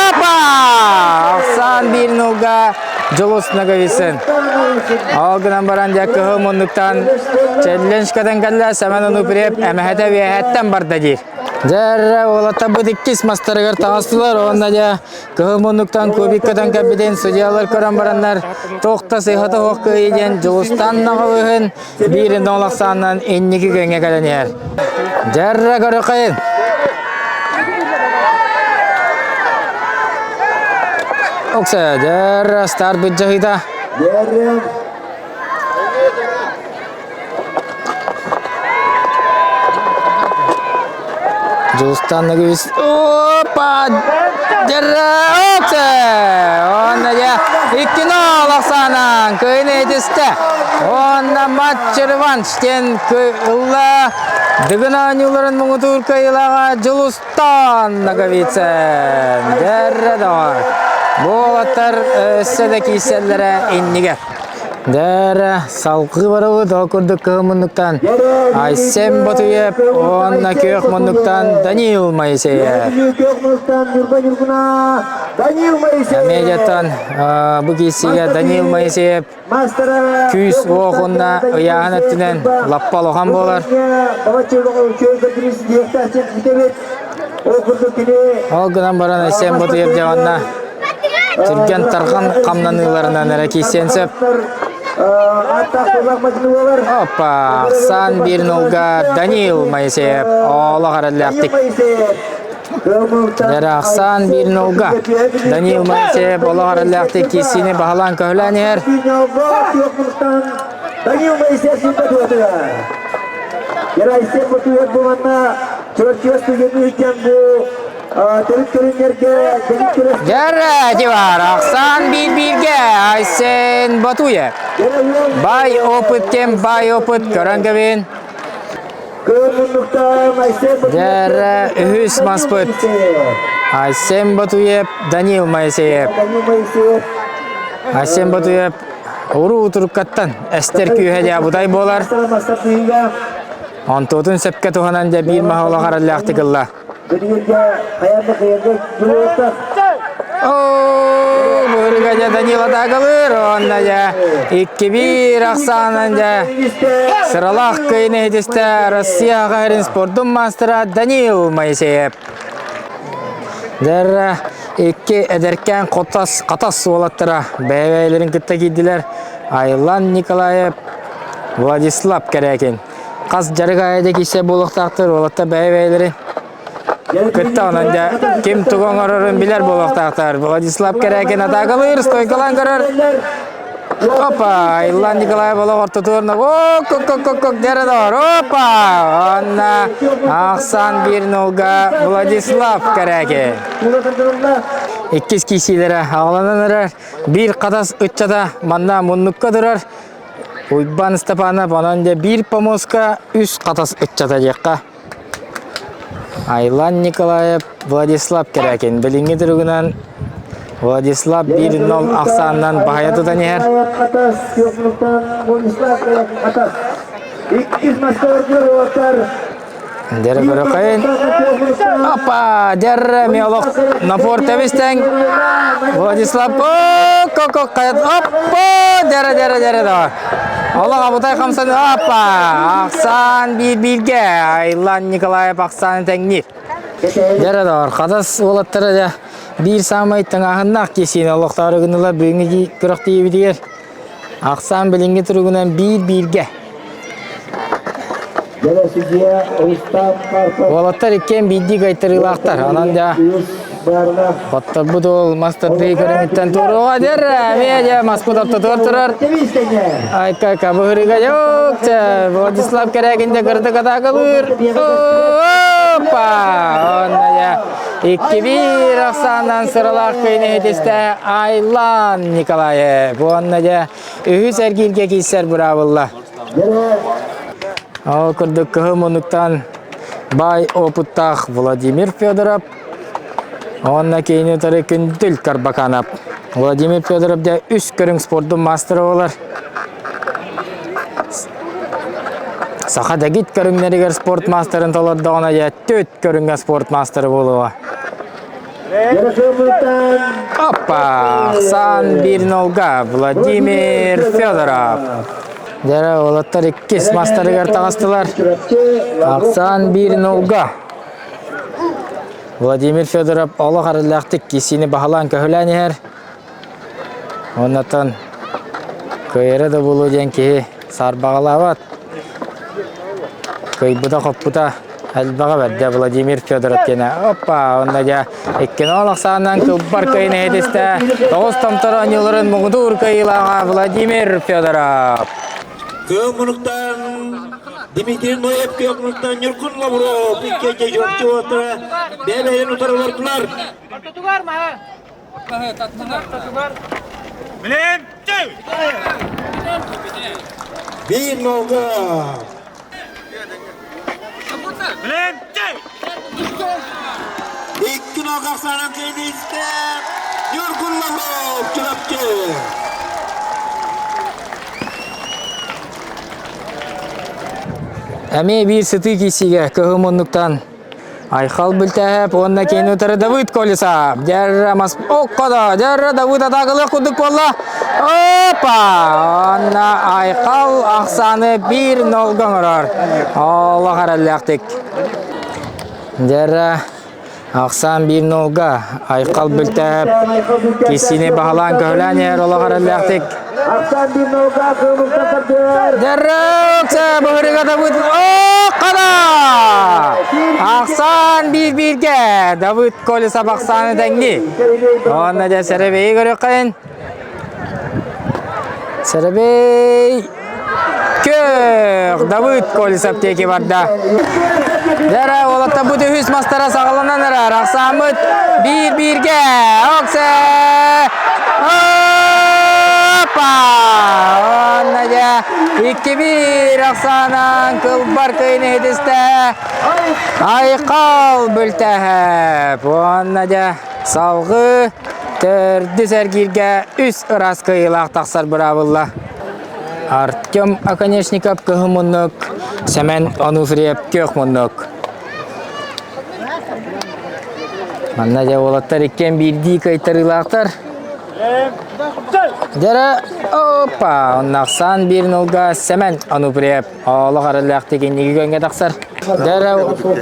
Опа! Ахсаан биир нулга Дьулус Ноговицын. Ол гынан баран дьэ кыһыл муннуктан челленджкатан кэллэ Семен Онуприев эмэһэтэ үөһэттэн барда диир. Дьэ уолаттарбыт иккис мастарыгар таҕыстылар уонна дьэ Кыһыл муннуктан кубиккатан кэлбитин судьялар көрөн бараннар туох да сыыһата суох кыайыы диэн Дьулустан Наҕылыһын биир нол ахсаанынан инники күөҥҥэ кэлэн иһэр. Дьэррэ көрүөххэйин! Окса, дьэррэ старт быдьаһыыта. Дьулустан Нагивис Опа! Дьэррэ! Уонна дьэ 2-0 ахсаанан кыайыны этистэ. Уонна матч реванш диэн ылла. Дыгын оонньууларын муҥутуур кыайыылааҕа Дьулустан Ноговицын. Дьэррэ доҕор. Бу уолаттар өссө да киирсэллэрэ иннигэр. Дээрэ, салгыы барабыт ол курдук кыһыл муннуктан Айсен Ботуев уонна күөх муннуктан Даниил Моисеев. Комедияттан бу киирсиигэ Даниил Моисеев күүс уох уонна ыйааһын өттүнэн лаппа улахан буолар. Ол гынан баран Айсен Ботуев дьэ онно Түргэн-тарҕан хамнаныыларынан эрэ киирсиэн сөп. Опа! Сан биир нулга Даниил Моисеев олох эрэллээхтик. Дьэ биир нулга Даниил Моисеев олох эрэллээхтик киирсиини баһылаан көһүлээн иһэр. Даниил Моисеев Дьэрэ дивар, Ахсан биир-бииргэ Айсен Батуев. Бай опыт кем бай опыт көрөн кэбин. Дьэрэ үһүс маспыт. Айсен Батуев, Данил Моисеев. Айсен Батуев уруу туруккаттан эстер күүһэ дьаабытай буолар. Онтуотун сөпкө туһанан дьэ биир маһа олох араллаахтык ылла. Быһырыга дьэ Данила атаакалыыр, уонна дьэ 2-1 ахсаанан дьэ сыралаах кыайыыны иһитистэ Россия хаһарын спордун маастара Данил Моисеев. Дэр икки эдэркээн хотас, хатас уолаттара бэйэ-бэйэлэрин кытта киирдилэр. Айлан Николаев, Владислав Кэрээкин. Хас дьарык аайы да киирсэр буолуохтаахтар, уолаттар бэйэ-бэйэлэрин кытта онон дьэ ким тугу оҥорорун билэр буолуохтаахтар. Владислав Кэрээкин атаакалыыр, стойкалаан көрөр. Опа, Иллан Николаев олох ортотугар о кок кок кок кок дэрэ доор. Опа! Онна ахсан бир нолга Владислав Кэрээкин. Иккис киисиилэрэ аҕаланан эрэр. Биир хатас ыччата манна муннукка турар. Уйбан Степанов онон дьэ биир помоска үс хатас ыччата диэххэ. Айлан Николаев, Владислав Кэрээкин. Билиҥҥи туругунан Владислав 1-0 ахсаанынан баһыйа тутан иһэр. Дьэрэ көрөкөйүн. Опа! Дьэрэ миолох напор тэбистең. Владислав кок каят. Оппа! Дьэрэ дьэрэ дьэрэ да. Олох абытай хамсан. Опа! Ахсаан биир бииргэ. Айлан Николаев ахсааны тэҥниир. Дьэрэ доор. Хатас уолаттара дьэ биир саамай тыҥааһыннаах киисиини олохтоору гыннылар бүгүҥҥү күрэхтэһиибитигэр. Ахсаан билиҥҥи туругунан биир-бииргэ. Уолаттар иккиэн биирдии кыайтарыылаахтар. Онон дьэ хотторбут уол мас тардыы көрүҥүттэн туоруоҕа дэр. Эмиэ дьэ маспыт ортотугар турар. Айка кабыһырыга дьок Владислав Кэрээкин дьэ кырдык атаакалыыр. Опа! Онно дьэ 2-1 ахсаанынан сыралаах кыайыыны иһитистэ Айлан Николаев. Уонна дьэ үһүс эргииргэ киирсэр быраабылла. Ол курдук кыһыл муннуктан баай опыттаах Владимир Федоров уонна киини утары Күндүл Карбаканов. Владимир Федоров дьэ үс көрүҥ спордун маастара буолар. Саха дэгит көрүҥнэригэр спорт маастарын толордоҕуна дьэ түөрт көрүҥҥэ спорт маастара буолуоҕа. Опа! Сан бир нолга Владимир Федоров. Дьэ, уолаттар иккис мастарыгар таҕыстылар. Ахсаан биир нолга. Владимир Федоров олох арыллаахтык киисиини баһылаан көһүлээн иһэр. Оннотон кыайара да буолуо диэн киһи саарбаҕалаабат. Кыайбыта-хоппута элбэҕэ бэрдэ Владимир Федоров диэнэ. Оппа, онно дьэ иккини ол ахсаанынан кылбар кыайын иһитистэ. Тоҕус томтор оонньууларын муҥутуур кыайыылааҕа Владимир Федоров. Кыыл мунуктан Дмитрий Ноев кыыл мунуктан Ньургун Лавров икки дьончуотара бэйэ-бэйэлэрин утары олордулар. Биир нолга. Икки нолга ахсаанан киирдэ. Ньургун Лавров Чурапчы. Эмиэ биир сытыы киирсиигэ кыһыл муннуктан Айхал Бүлтээһэп уонна кини утары Давыд Колесов. Дьэррэ мас оккодо, дьэррэ Давыд атаакалыах курдук буолла. Опа! Онно Айхал ахсааны биир нолга оҥорор. Олох эрэллээхтик. Дьэррэ ахсаан биир нолга Айхал Бүлтээһэп киссини баһылаан көһүлээн иһэр олох эрэллээхтик. Дьэррэ быһырыга Давыд Оккодо! Ахсаан биир-бииргэ Давыд Колесов ахсааны тэҥнии. Уонна дьэ сэрэбэйи көрүөххэйин. Сэрэбэй Көх Давыд Колесов диэки барда. Дьэрэ уолаттарбыт үһүс мастара саҕаланан эрэр. Ахсааммыт биир-бииргэ. Оксе! Опа! Уонна дьэ 2-1 ахсаанан кылбар кыйын иһитистэ. Айхал бүлтэһэп. Уонна дьэ салгыы төрдүс эргииргэ үс ыраас кыайыылаах тахсар быраабылла. Артем Оконешников кыһыл муннук, Сэмэн Онуфриев күөх муннук. Манна дьэ уолаттар иккиэн биирдии кыайтарыылаахтар. Дьэрэ, опа, оннахсан биир нулга Сэмэн Ануприев олох араллаахтык инники күөҥҥэ тахсар. Дьэрэ,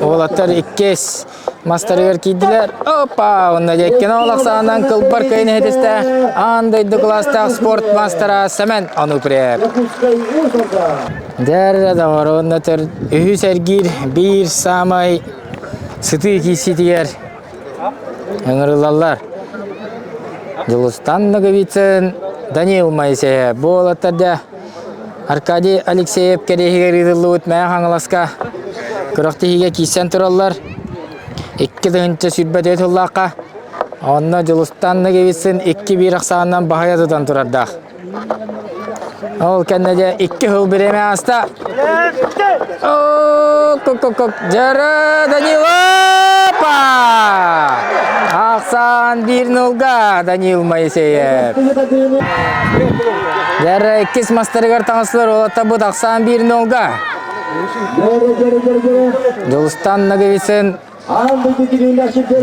уолаттар иккис мастарыгар киирдилэр. Опа, онно дьэккин олох саанан кылбар кыйын иһитистэ аан дойду кылаастаах спорт мастера Сэмэн Ануприев. Дьэрэ, доҕор, онно төр үһүс эргиир биир саамай сытыы киирсиитигэр Ыҥырыллаллар. Дьулустан Ноговицын, Даниил Моисеев бу уолаттар дьэ Аркадий Алексеев кэриэһигэр ыытыллыбыт Мэҥэ Хаҥаласка күрэхтэһиигэ киирсэн тураллар. 2024 сыллаахха онно Дьулустан Ноговицын 2-1 ахсаанынан баһыйа тутан турардаах. Ол кэннэ дьэ икки сыл бириэмэ ааста. Кук-кук-кук. Дьара Данил Опа! Ахсаан биир нулга Данил Моисеев. Дьара иккис мастарыгар таҥастылар уолаттарбыт ахсаан биир нулга. Дьулустан Ноговицын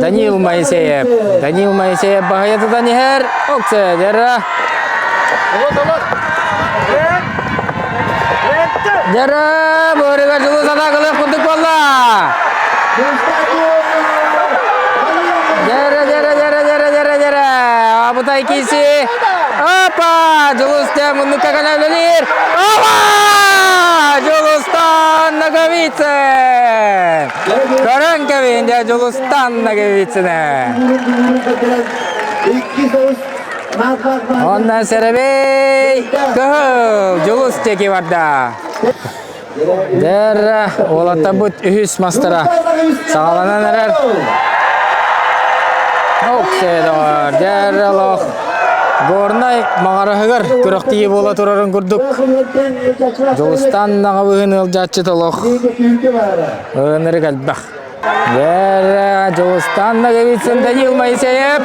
Данил Моисеев. Данил Моисеев баһыйа тутан иһэр. Оксе, Дера. Дера, бөрүгэр Дьулус атаакалыах курдук буолла. Дера, дера, дера, дера, дера, дера. Абытай киси. Опа! Дьулус дьэ муннукка кэлэн үлэлиир. Опа! Дьулустан Ноговицын! Көрөн кэбиһин дьэ Дьулустан Ноговицыны. Онно сэрэбэй кыһыл Дьулус диэки барда. Дэр уолаттарбыт үһүс мастара саҕаланан эрэр. Ок, дэр олох Горнай маҕараһыгар күрэхтиһии буола турарын курдук Дьулустан наҕабыһын ыалдьааччы толох ынырык элбэх. Дэр Дьулустан Ноговицын Данил Моисеев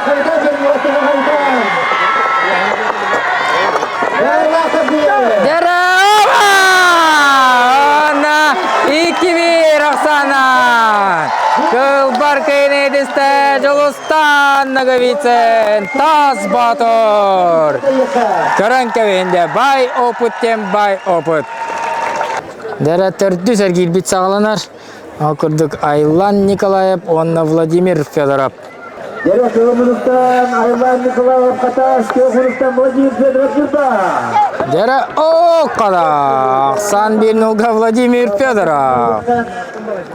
Дьара 2-1 Оксана! Кылбар кыйныйдысты Дьулустан Ноговицын Тас Батор! Көрөн кэбиһинде бай опыт тем бай опыт. Дэрэ төрдүс эргиирбит саҕаланар. Ол курдук Айлан Николаев уонна Владимир Федоров. Дэрэ Кылымыныттан Айлан Николаев Хатас, Көхүрүттэн Владимир Федоров Ньурба. Дэрэ Оккала! Ахсан биир нулга Владимир Федоров.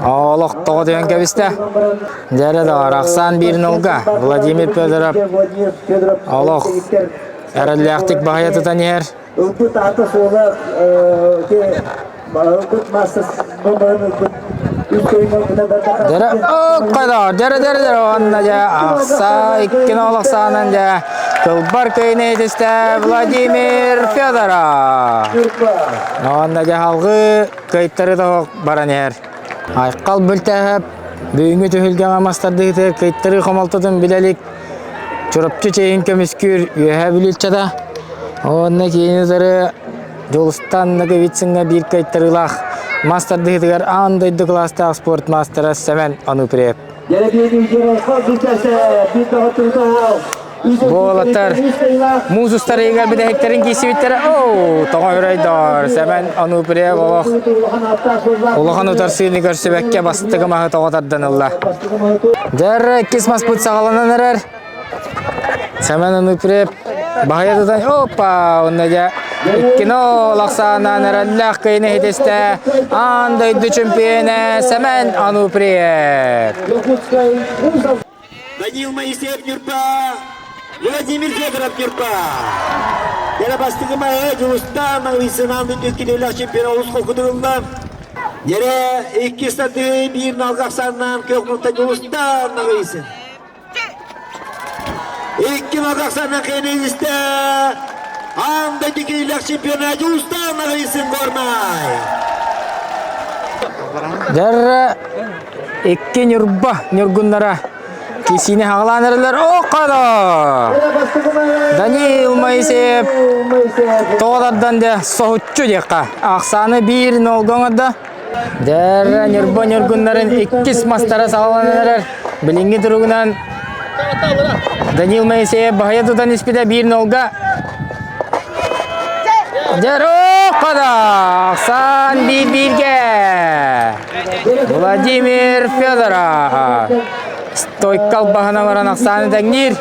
Олох тоҕо түһэн кэбистэ. Дэрэ доҕор, Ахсан биир нулга Владимир Федоров олох эрэллээхтик баһыйа тутан иһэр. Ылбыт аата-суола ылбыт маастар ылбыт Дэрэ оккодо дэрэ дэрэ дэрэ уонна дьэ ахса иккин олохсаанан дьэ кылбар кыйны этистэ Владимир Федоров. Уонна дьэ халгыы кыйтары тоһук баран иһэр. Айхал бүлтэһэп бүгүҥҥү түһүлгэҕэ мастардыытыгар кыйтарыы хомолтотун билэ илик Чурапчы чэйин көмүскүүр Үөһээ Бүлүүччэтэ уонна киини утары Дьулустан Ноговицыҥҥа биир кыайтарыылаах мас тардыһыытыгар аан дойду кылаастаах спорт маастара Сэмэн Ануприев. Бу уолаттар муус устарыгар бүтэһиктэрин киирсибиттэрэ. Оу, тоҕо өрөйдоор, Сэмэн Ануприев олох улахан утарсыыны көрсүбэккэ бастакы маһы тоҕо тардан ылла. Дьэр, иккис маспыт саҕаланан эрэр. Сэмэн Ануприев баһыйа тутан, опа, онно дьэ иккино лахсаанан эрэллээх кыйыны иһитистэ аан дойду чемпионэ Сэмэн Ануприев. Данил Моисеев Ньурба, Владимир Федоров Ньурба. Дьэрэ бастакы маһы Дьулустаан Ноговицын дүккүнүлэх чемпион олус холкутугулла. Дьэрэ иккис тардыы биир налга ахсааннаан күөх нукта Дьулустаан Ноговицын. Икки налга ахсааннаан кыайан аан дойду киһилэх чемпиона Дьулустаан Ноговицын Горнай. Дьэрэ Икки Ньурба ньургуннара кисиини хаҕалаан эрэллэр. Оккодо! Даниил Моисеев тоҕо тардан дьэ соһуччу диэххэ. Ахсааны биир нолга оҥордо. Дьэрэ Ньурба ньургуннарын иккис мастара саҕаланан эрэр. Билиҥҥи туругунан Данил Моисеев баһыйа тутан испитэ биир нолга. Дьоруоккада Ахсан биир-бииргэ. Владимир Федоров. Стойка албаһынан баран Ахсааны тэҥниир.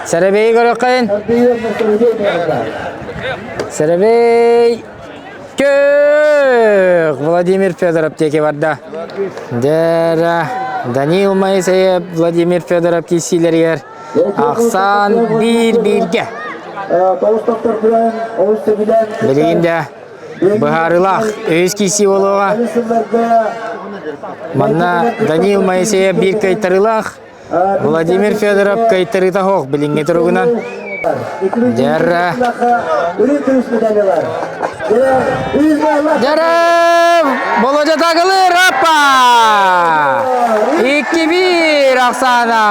Сэрэбэйи көрүөххүн. Сэрэбэй Көх! Владимир Федоров диэки барда. Дэрэ Данил Моисеев Владимир Федоров киирсиилэригэр ахсаан биир-бииргэ. Билигин да быһаарыылаах үһүс киирсии буолуоҕа. Манна Данил Моисеев биир кыайтарыылаах, Владимир Федоров кыайтарыыта суох билиҥҥи туругунан. Дьэрэ. Дьэрэ! Болодьа тагылыр аппа! 2-1 Оксана!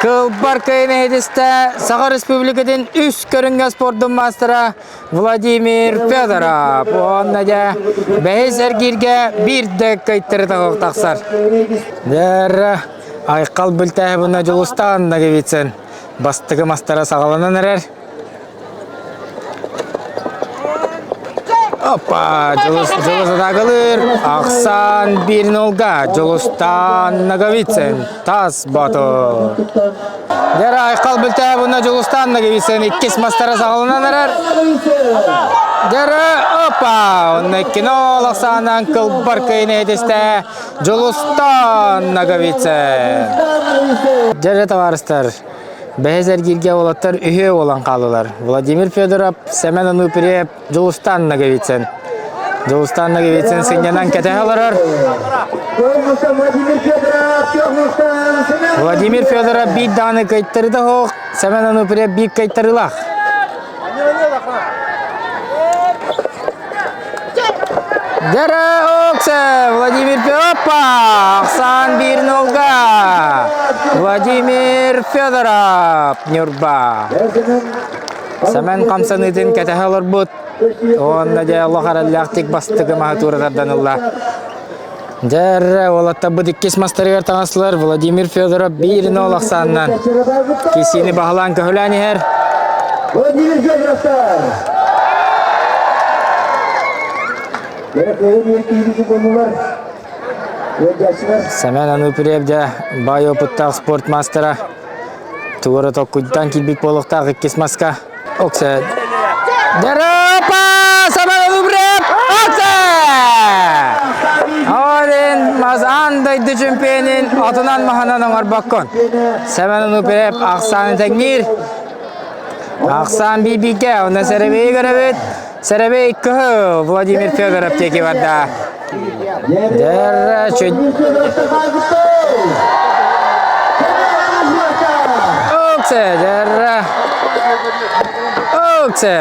Кылбар кыайын эһитистэ Саха Республикатын үс көрүҥҥэ спордун маастара Владимир Федоров уонна дьэ бэһис эргииргэ биир да кыайтары тахсар. Дэр Айхал Бүлтээһибина Дьулустаан Ноговицын бастакы мастара саҕаланан эрэр. Опа, Дьулус, Дьулус атаакалыыр. Ахсаан биир нолга Дьулустаан Ноговицын тас боту. Дэр Айхал Бүлтээһибина Дьулустаан Ноговицын иккис мастара саҕаланан эрэр. Дэр опа, онно кино ахсаанан кылбар кыйын этистэ Дьулустаан Ноговицын. Дьэ, табаарыстар, бэһис эргииргэ уолаттар үһүө буолан хааллылар. Владимир Федоров, Сэмэн Ануприев, Дьулустаан Ноговицын. Дьулустаан Ноговицын сынньанан кэтэһэ олорор. Владимир Федоров биир даҕаны кыайтарыта суох, Сэмэн Ануприев биир кыайтарыылаах. Дара Оксе, Владимир Опа, Оксан биир нолга. Владимир Федоров, Ньурба. Сэмэн хамсаныытын кэтэһэ олорбут. Уонна дьэ олох эрэллээхтик бастакы маһы туура тардан ылла. Дьэ, уолаттарбыт иккис мастарыгар таҥаслар Владимир Федоров биир нол ахсаанынан кисиини баһылаан көһүлээн иһэр. Владимир Федоровтар! Семен Ануприев дьэ баай опыттаах спорт мастера тугу толкуйдаан киирбит буолуохтаах иккис маска. Оксе. Дерапа! Семен Ануприев! Оксе! Олин мас аан дойду чемпионин отунан маһынан оҥорбоккун. Семен Ануприев ахсааны тэҥниир. Ахсаан биир-бииргэ, онно Сэрэбэйи көрөбүт. Сэрэбэй кыһыл Владимир Федоров диэки барда. Дьэрэ чүт. Оксе, дьэрэ. Оксе.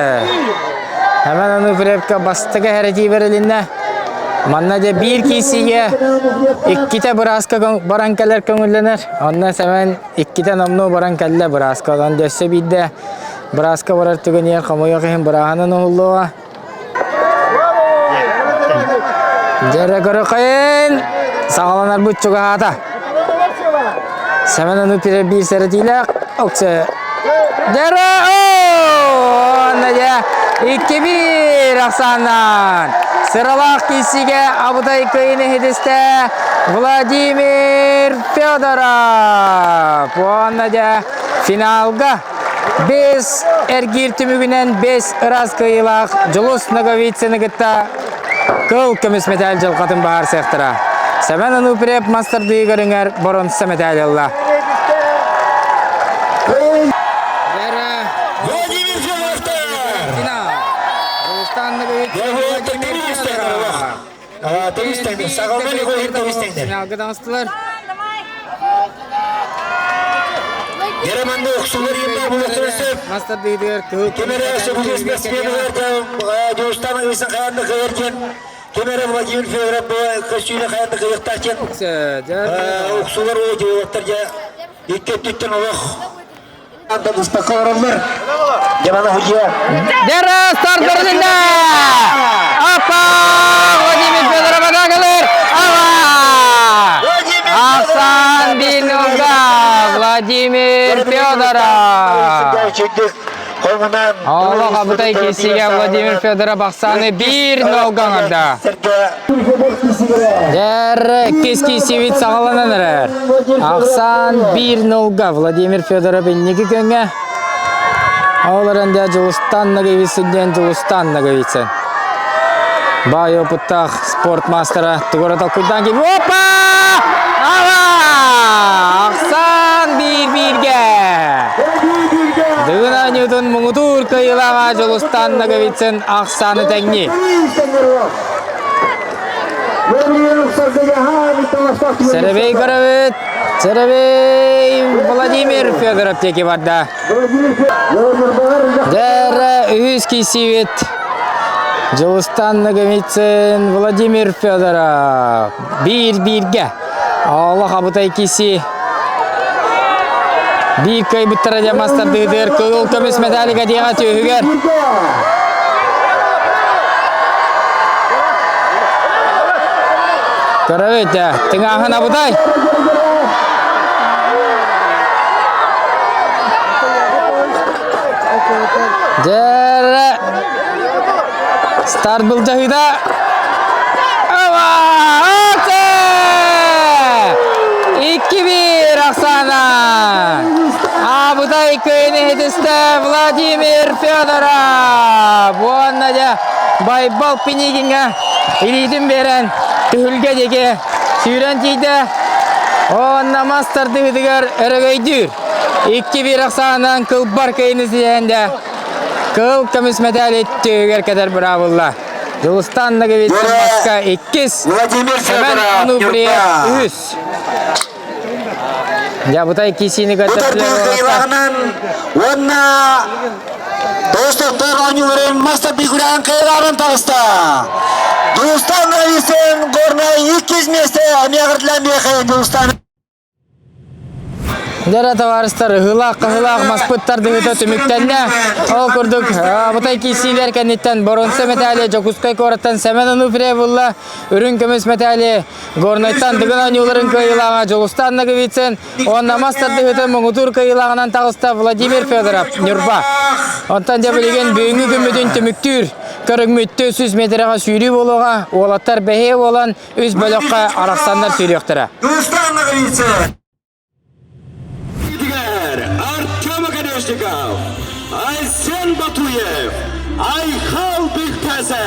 Hemen Ануфриевка бастакы хэрэтии бэрилиннэ. Манна дьэ биир киисигэ иккитэ бырааска баран кэлэр көҥүллэнэр. Онно Сэмэн иккитэ номнуо баран кэллэ бырааска. Онон өссө биирдэ Бырааска барар түгэнигэр хомойуох иһин бырааһынан уһуллуоҕа. Дьэрэ көрөхөйүн саҕаланарбыт чугаһаата. Сэмэн ону пире биир сэрэтиилээх оксе. Дьэрэ уонна дьэ 2-1 ахсааннаан сыралаах киирсиигэ абытай кыайыыны иһитистэ Владимир Федоров. Уонна дьэ финалга Бэс эргиир түмүгүнэн бэс ыраас кыайыылаах Дьулус Ноговицыны кытта кыл көмүс мэтээл дьылҕатын баһаарсыахтара. Сэмэн Ануприев мастардыы көрүҥэр боронса мэтээл ылла. Владимир Федоровтар! Финалга таҕыстылар. Германды уксулар ерде булуктурсып, Мастардыытыгар кыһыл кемере сөбүлүү спортсменылар Дьулустан Ыйсын хаянды кыйыркен, кемере Владимир Федоров көстүүнү хаянды кыйыктаркен, уксулар өтүөттер же икки өттүттен олох Дера старт берилинде! Апа! Владимир Федоров атакалар! Ава! Ахсан Олох абытай киирсиигэ Владимир Федоров ахсааны 1-0 гаҥарда. Дьэр иккис киирсиибит саҕаланан эрэр. Ахсаан 1-0-га Владимир Федоров инники күҥҥэ. Ол эрэн дьэ Дьулустан Ноговицын диэн Дьулустан Ноговицын. Баай опыттаах спорт маастара тугу толкуйдаан киирбит. Опа! Ава! Ахсаан биир-бииргэ! Дыгын оонньуутун муҥутуур кыайыылааҕа Дьулустан Ноговицын ахсааны тэҥниир. Сэрэбэй көрөбүт. Сэрэбэй Владимир Федоров диэки барда. Дэр үһүс киирсиибит Дьулустан Ноговицын Владимир Федоров биир-бииргэ. Олох абытай киси биир кыайбыттара дьэ мастардыытыгар кыһыл көмүс медалига диэҕэ түөһүгэр. Көрөбүт дьэ, тыҥааһын абытай. Дьэ, старт былдьаһыыта. 2-1 Оксана! Абытай кыайыны иһитистэ Владимир Федоров! Уонна дьэ Байбал Пинигиҥҥа илиитин биэрэн түһүлгэ диэки сүүрэн тиийдэ. Уонна мас тардыһыытыгар өрөгөйдүүр. 2-1 ахсаанынан кылбар кыайыны ситиһэн дэ кыһыл көмүс мэтээли түһүгэр кэтэр быраабылла. Дьулустан Ноговицын маска иккис, Семен Ануфриев үһүс. Дьабытай кисини кыайыылааҕынан уонна Достуктар оонньууларын мастер бигураан кыайыылааҕынан таҕыста. Дьулустан Ноговицын Горнай иккис миэстэ эмиэ ҕырдылан биэхэ Дьулустан Дьэ, табаарыстар, ыһыылаах-хаһыылаах маспыт тардыһыыта түмүктэннэ. Ол курдук, Абытай киирсиилэр кэнниттэн боруонса мэтээли Дьокуускай куораттан Сэмэн Онуфриев ылла, үрүҥ көмүс мэтээли Горнайтан Дыгын оонньууларын кыайыылааҕа Дьулустан Ноговицын уонна мас тардыһыытын муҥутуур кыайыылааҕынан таҕыста Владимир Федоров, Ньурба. Онтон дьэ билигин бүгүҥҥү күммүтүн түмүктүүр көрүҥмүт 400 метрэҕэ сүүрүү буолуоҕа. Уолаттар бэһиэ буолан үс бөлөххө арахсаннар сүүрүөхтэрэ. Дьулустан Ноговицын Артем Оконешников, Айсен Батуев, Айхал Бүктәсэ.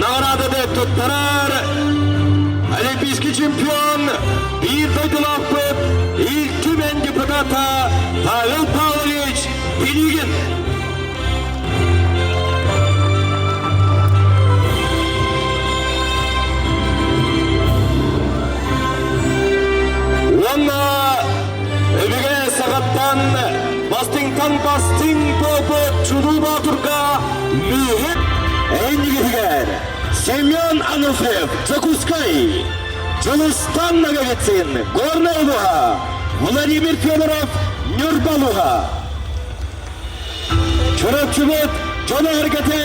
Наҕарааданы туттарар олимпийский чемпион, биир дойдулаахпыт Ил Түмэн депутата Павел Павлович Пинигин. Уонна өбүгэ саҕаттан бастыҥтан бастыҥ буолбут чулуу боотурга мүһүк энньигиһигэр Семен Ануфриев Дьокуускай, Дьулустан Ноговицын Горнай улууһа, Владимир Федоров Ньурба улууһа. Чурапчыбыт дьоно-сэргэтэ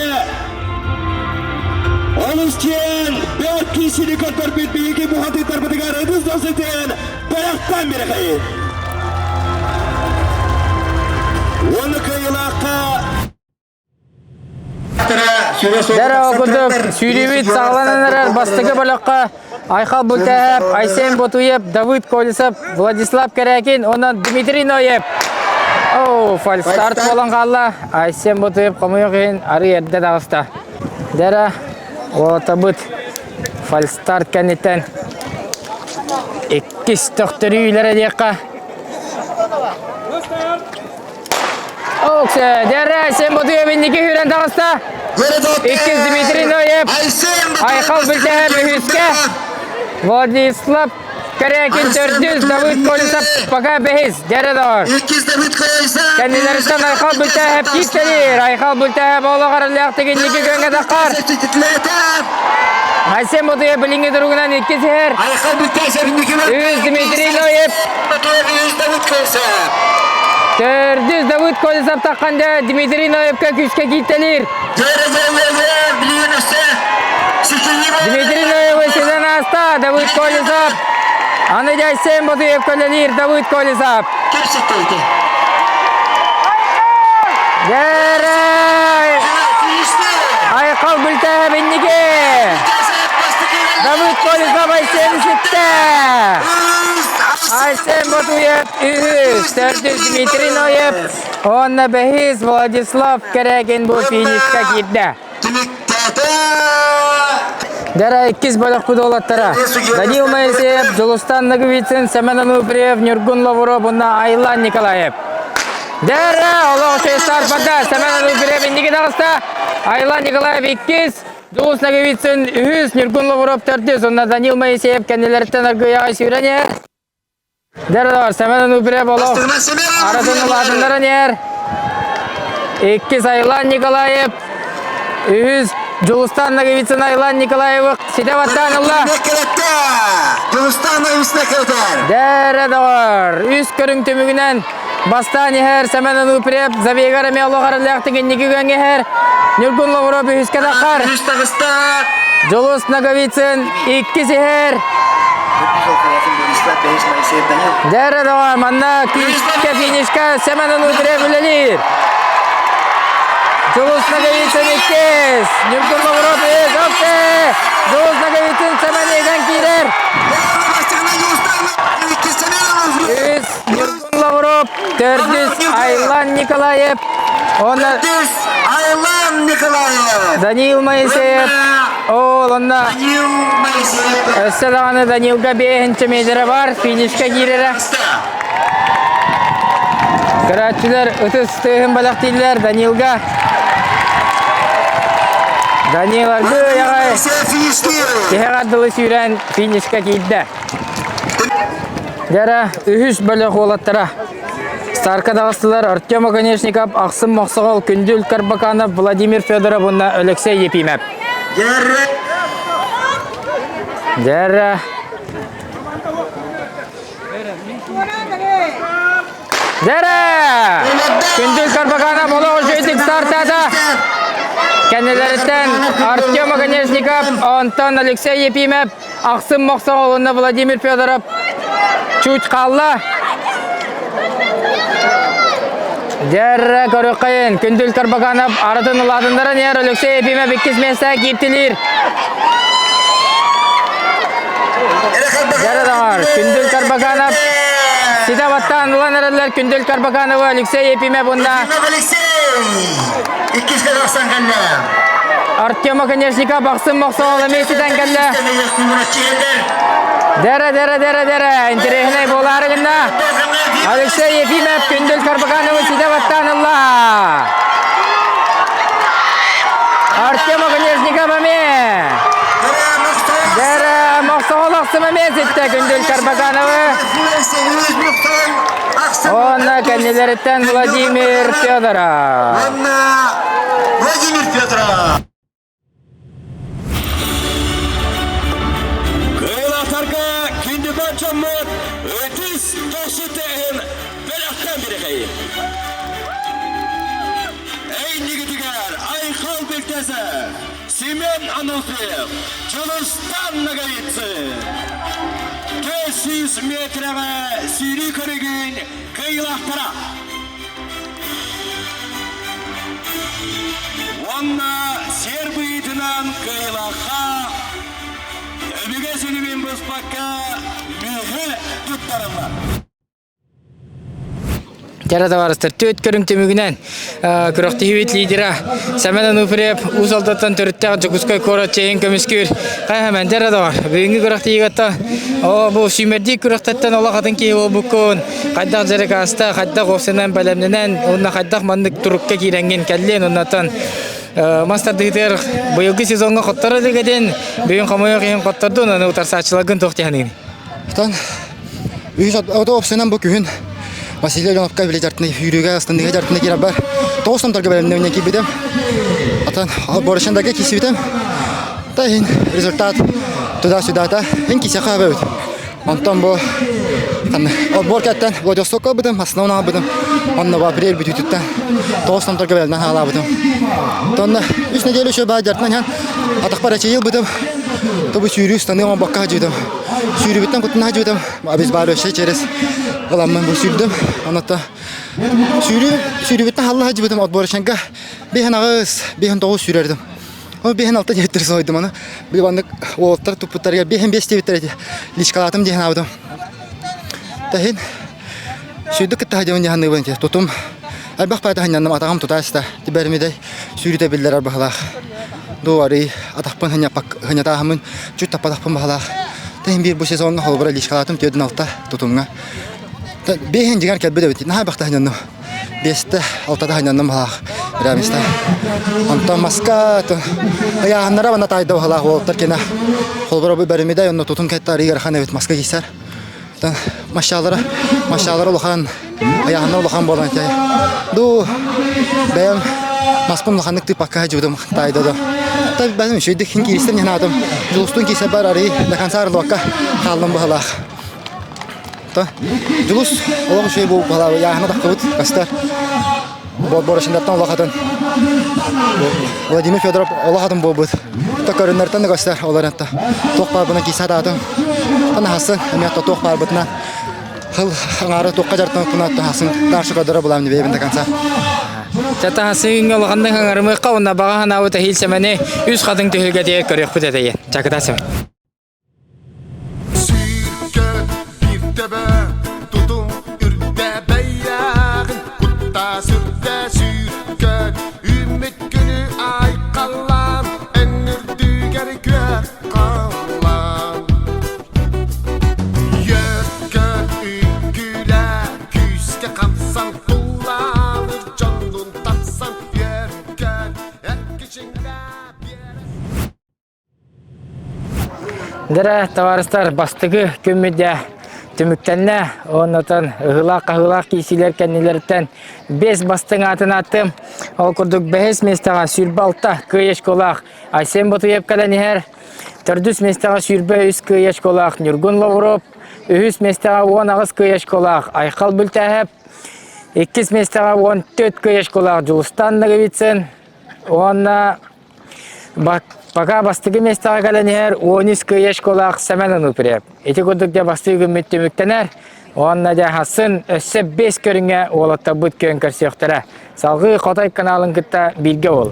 олус киэҥ бэрт киисини көрдөрбүт биһиги бухатыырдарбытыгар ытыс досытын бэлэхтэн биэрэхэйин. Уонна кыайыылаахха Дьэ, ол курдук сүүрүүбүт саҕаланан эрэр бастакы бөлөххө Айхал Бултаев, Айсен Ботуев, Давыд Колесов, Владислав Корякин уонна Дмитрий Ноев. О, фальстарт буолан хаалла. Айсен Ботуев хомойуох иһин арыы эрдэ таҕыста. Дьэ, уолаттарбыт фальстарт кэнниттэн иккис төхтөрүүлэрэ диэххэ. Оксе, дьэ, Айсен Ботуев инники сүүрэн таҕыста. Иккис Дмитрий Ноев, Айхал Бүлтэһэ үһүскэ, Владислав Корякин төрдүс, Давыд Колесов пока бэһис, дьэрэ доҕор. Кэннилэриттэн Айхал Бүлтэһэ кииртэлиир. Айхал Бүлтэһэ олоҕор эллээхтик инники күөҥҥэ таххар. Айсен Ботуев билиҥҥи туругунан иккис иһэр. Үһүс Дмитрий Ноев. Төрдүс Давыд Колесов таххан дьэ Дмитрий Ноевка күүскэ кииртэлиир. Дмитрий Ноевы ситэн ааста Давыд Колесов. Аны дьэ Айсен Ботуев көлөлүүр Давыд Колесов. Дэрэ! Айхал бүлтэһэ инники! Давыд Колесов Айсен ситтэ! Айсен Ботуев үһүс, төрдүс Дмитрий Ноев, уонна бэһис Владислав Кэрэгин бу финишка киирдэ. Дара иккис бөлөхпүт уолаттара Данил Моисеев, Дьулустан Ноговицын, Семен Ануприев, Ньургун Лавров уонна Айлан Николаев. Дара олох старпада Семен Ануприев инники таҕыста, Айлан Николаев иккис, Дьулус Ноговицын үһүс, Ньургун Лавров төрдүс, уонна Данил Моисеев кэннилэриттэн аргыйаҕа сүүрэн иһэр. Дэр Семен Ануприев олох аратын улаатыннаран иһэр. Иккис Айлан Николаев, үһүс Дьулустан Ноговицын Айлан Николаевы ситэ баттаан ылла. Дьулустан Ноговицына кэлэтэр. Дэрэ доҕор, үс көрүҥ түмүгүнэн бастаан иһэр Семен Ануприев забегар эмиэ олох эрэллээхтик инники күөҥҥэ иһэр. Ньургун Лавров үһүскэ таххар. Үһүс таҕыста. Дьулус Ноговицын иккис иһэр. Дьэрэ доҕор, манна күүскэ финишка Семен Ануфриев үлэлиир. Дьулус Ноговицын иккис, Ньургун Лавров үһүс, опте! Дьулус Ноговицын Семен иһигэн киирэр. Үс Ньургун Лавров, төрдүс Айлан Николаев, уонна Төрдүс Айлан Николаев. Даниил Моисеев, ол онно Даниил Моисеев. Өссө даҕаны Данилга биэһинчэ метрэ бар, финишка киирэрэ. Көрөөччүлэр ытыс тыаһын бэлэхтииллэр Данилга. Данил аргыый аҕай тиһэҕэр дылы сүүрэн финишка киирдэ. Дьара үһүс бөлөх уолаттара. Старка даҕастылар Артем Оконешников, Ахсым Мохсоҕол, Күндүл Карбаканов, Владимир Федоров уонна Алексей Епимов. Дьэрэ. Дьэрэ! Күндүл Карбаканов олох үчүгэйдик стартаата. Кэннилэриттэн Артем Оконешников, онтон Алексей Епимов Ахсым Мохсоҕол уонна Владимир Федоров чуть хаалла. Дьэррэ көрүөххэйин Күндүл Карбаканов арытын улаатыннаран иһэр Алексей Ефимов иккис миэстэ кииртилиир. Дьэрэ даҕар Күндүл Карбаканов ситэ баттаан ылан эрэллэр Күндүл Карбакановы Алексей Ефимов уонна Иккис Казахстан кэллэ. Артем Оконешников ахсын мохсоҕол эмиэ ситэн кэллэ. Дэрэ, дэрэ, дэрэ, дэрэ, интэриэһинэй буолаары гынна. Алексей Ефимов Күндүл Карбакановы ситэ баттаан ылла. Артем Оконешников эмиэ. Дэрэ, мохсоҕол ахсым эмиэ ситтэ Күндүл Карбакановы. Уонна кэннилэриттэн Владимир Федоров. Уонна Владимир Федоров. Кыайылаахтарга күндүбэт дьоммут өтүс тохсу тээһин бэлэхтэн бирихэйин. Эйнигитигэр Айхал Бүлтэсэ, Семен Ануфриев, Дьулустан Ноговицын. 400 метрэҕэ сүүрүү көрүгүн кыайыылаахтара. Уонна сиэр быһыытынан кыайыылаахха өбүгэ силимин быспакка мүһэ туттарыллар. Кэрэ табаарыстар, түөрт көрүҥ түмүгүнэн күрэхтэһиибит лидера Сэмэн Ануфриев Уус Алдантан төрүттээх Дьокуускай куорат чэйин көмүскүүр. Хайа дьэрэ доҕор, бүгүҥҥү күрэхтэһиигэ оо бу сүүмэрдии күрэхтэттэн олох атын киһи буолбуккун, хайдах дьарык ааста, хайдах уопсайынан бэлэмнэнэн, уонна хайдах маннык турукка киирэҥҥин кэллиэн, оннотон мас тардыытыгар быйылгы сезоҥҥа хотторо илигэтин, бүгүн хомойуох иһин хоттордун, аны утарсааччыларгын туох диэхиниҥ? Оттон үһүс ото опсуйунан бу күһүн Василий Леоновка били дьартына сүүрүүгэ астыныыга дьартына киирэрбэр тоҕус томторго бэлэмнэминэн киирбитим. Отон борочендарга киирсибитим. Та иһин результат туда-сюда ин кисэхэ эбэбит. Онтон бу отбор кэттэн Владивостокка ылбытым, основной ылбытым. Онно бу апрель бүтүүтүттэн тоҕус томторго бэлэмнэн хаалаабытым. Тонна үс неделя еще баа дьартынан иһэн атахпар эчэйии ылбытым. Тобу сүүрүү станыы оҥорбокко сылдьыбытым. Сүүрүүбүттэн куттана сылдьыбытым. Обезболивающий через ыламмын бу сүүрдүм. Онон сүүрүү сүүрүүбүттэн халла сылдьыбытым отборочнайга 5-8, 5-9 сүүрэрдим. Ол 5-6 диэбиттэр соһуйдум аны. Били маннык уолаттар туппуттарыгар 5-5 диэбиттэр эти. Личкалаатым диэн аабытым. Таһин сүүрдүк кытта сылдьабын диэн саныыбын ити. Тутум элбэх баайта сынньанным, атаҕым тутаа сыта. Тибэримитэй сүүрүтэ биллэрэр быһалаах. Дуу арый атахпын хынньатааһыммын чуть таппатахпын баһалаах. Таһин биир бу сезоҥҥа холобура личкалаатым 4-6 тутумҥа. Биэһин дьиҥэр кэлбит эбит. Наһаа элбэхтэ сынньанным. Биэстэ, алтата сынньанным баһалаах. Прям Онтон маска ыйааһыннара бана таайда баһалаах уолаттар кэнэ холобура бу бэримидай онно тутун кэтта арый ыарахан эбит маска киисэр. Машалара, машалара улахан, ыйааһыннар улахан буолан этэ. Ду бэйэм маспын улаханнык тыыппакка сылдьыбытым таайда да. Та бэйэм үчүгэйдик хин кииристим диэн аатым. Дьулустуун киисэ бар арый до конца арыллыбакка хааллым быһалаах. Дьулус олох үчүгэй буолбут быһалаах ыйааһына таххыбыт көстөр. Борощендартан олох атын Владимир Федоров олох атын буолбут. То көрүннэртэн да көстөр олор это. Туох баарбына киисэ атаатым. Танаһасын эмиэ туох баарбытына хыл аҥаары туохха дьартан таһасын дальше көрдөрө булам бэйэбин до конца. Чатаһасыҥ улаханнык ыҥырымыахха уонна баҕа санаабыт эһиил сэмэни үс хатыҥ түһүлгэтигэр көрүөхпүт этэйэн. Чакыта сэмэн. Сүүркэ биир төбө тутум үрдэ бэйэҕин кутта сүрдэ сүүркэ үүммүт күнү айхаллаан эн үрдүгэр күөх халлаан Үөккэ үҥкүүлэ күүскэ хамсан туллаалыр дьоннун тапсан үөркэ эргичиҥнэ биэрэ Дэрэ, табаарыстар, бастакы күммүт дьэ түмүктэннэ. Оннотон ыһыылаах-хаһыылаах киисиилэр кэннилэриттэн бэс бастыҥ аатын ааттым. Ол курдук бэһис миэстэҕэ 26 кыайыы очколаах Айсен Ботуев кэлэн иһэр. Төрдүс миэстэҕэ 23 кыайыы очколаах Ньургун Лавров. Үһүс миэстэҕэ 18 кыайыы очколаах Айхал Бүлтээһэп. Иккис миэстэҕэ 14 кыайыы очколаах Дьулустан Ноговицын. Уонна Пока бастакы миэстэҕэ кэлэн иһэр 13 кыайа школаах Сэмэн Анупрев. Ити курдук дьэ бастыы күммүт түмүктэнэр. Уонна дьэ хасын өссө 5 көрүҥҥэ уолаттарбыт күөн көрсүөхтэрэ. Салгыы Хотой каналын кытта бииргэ бол.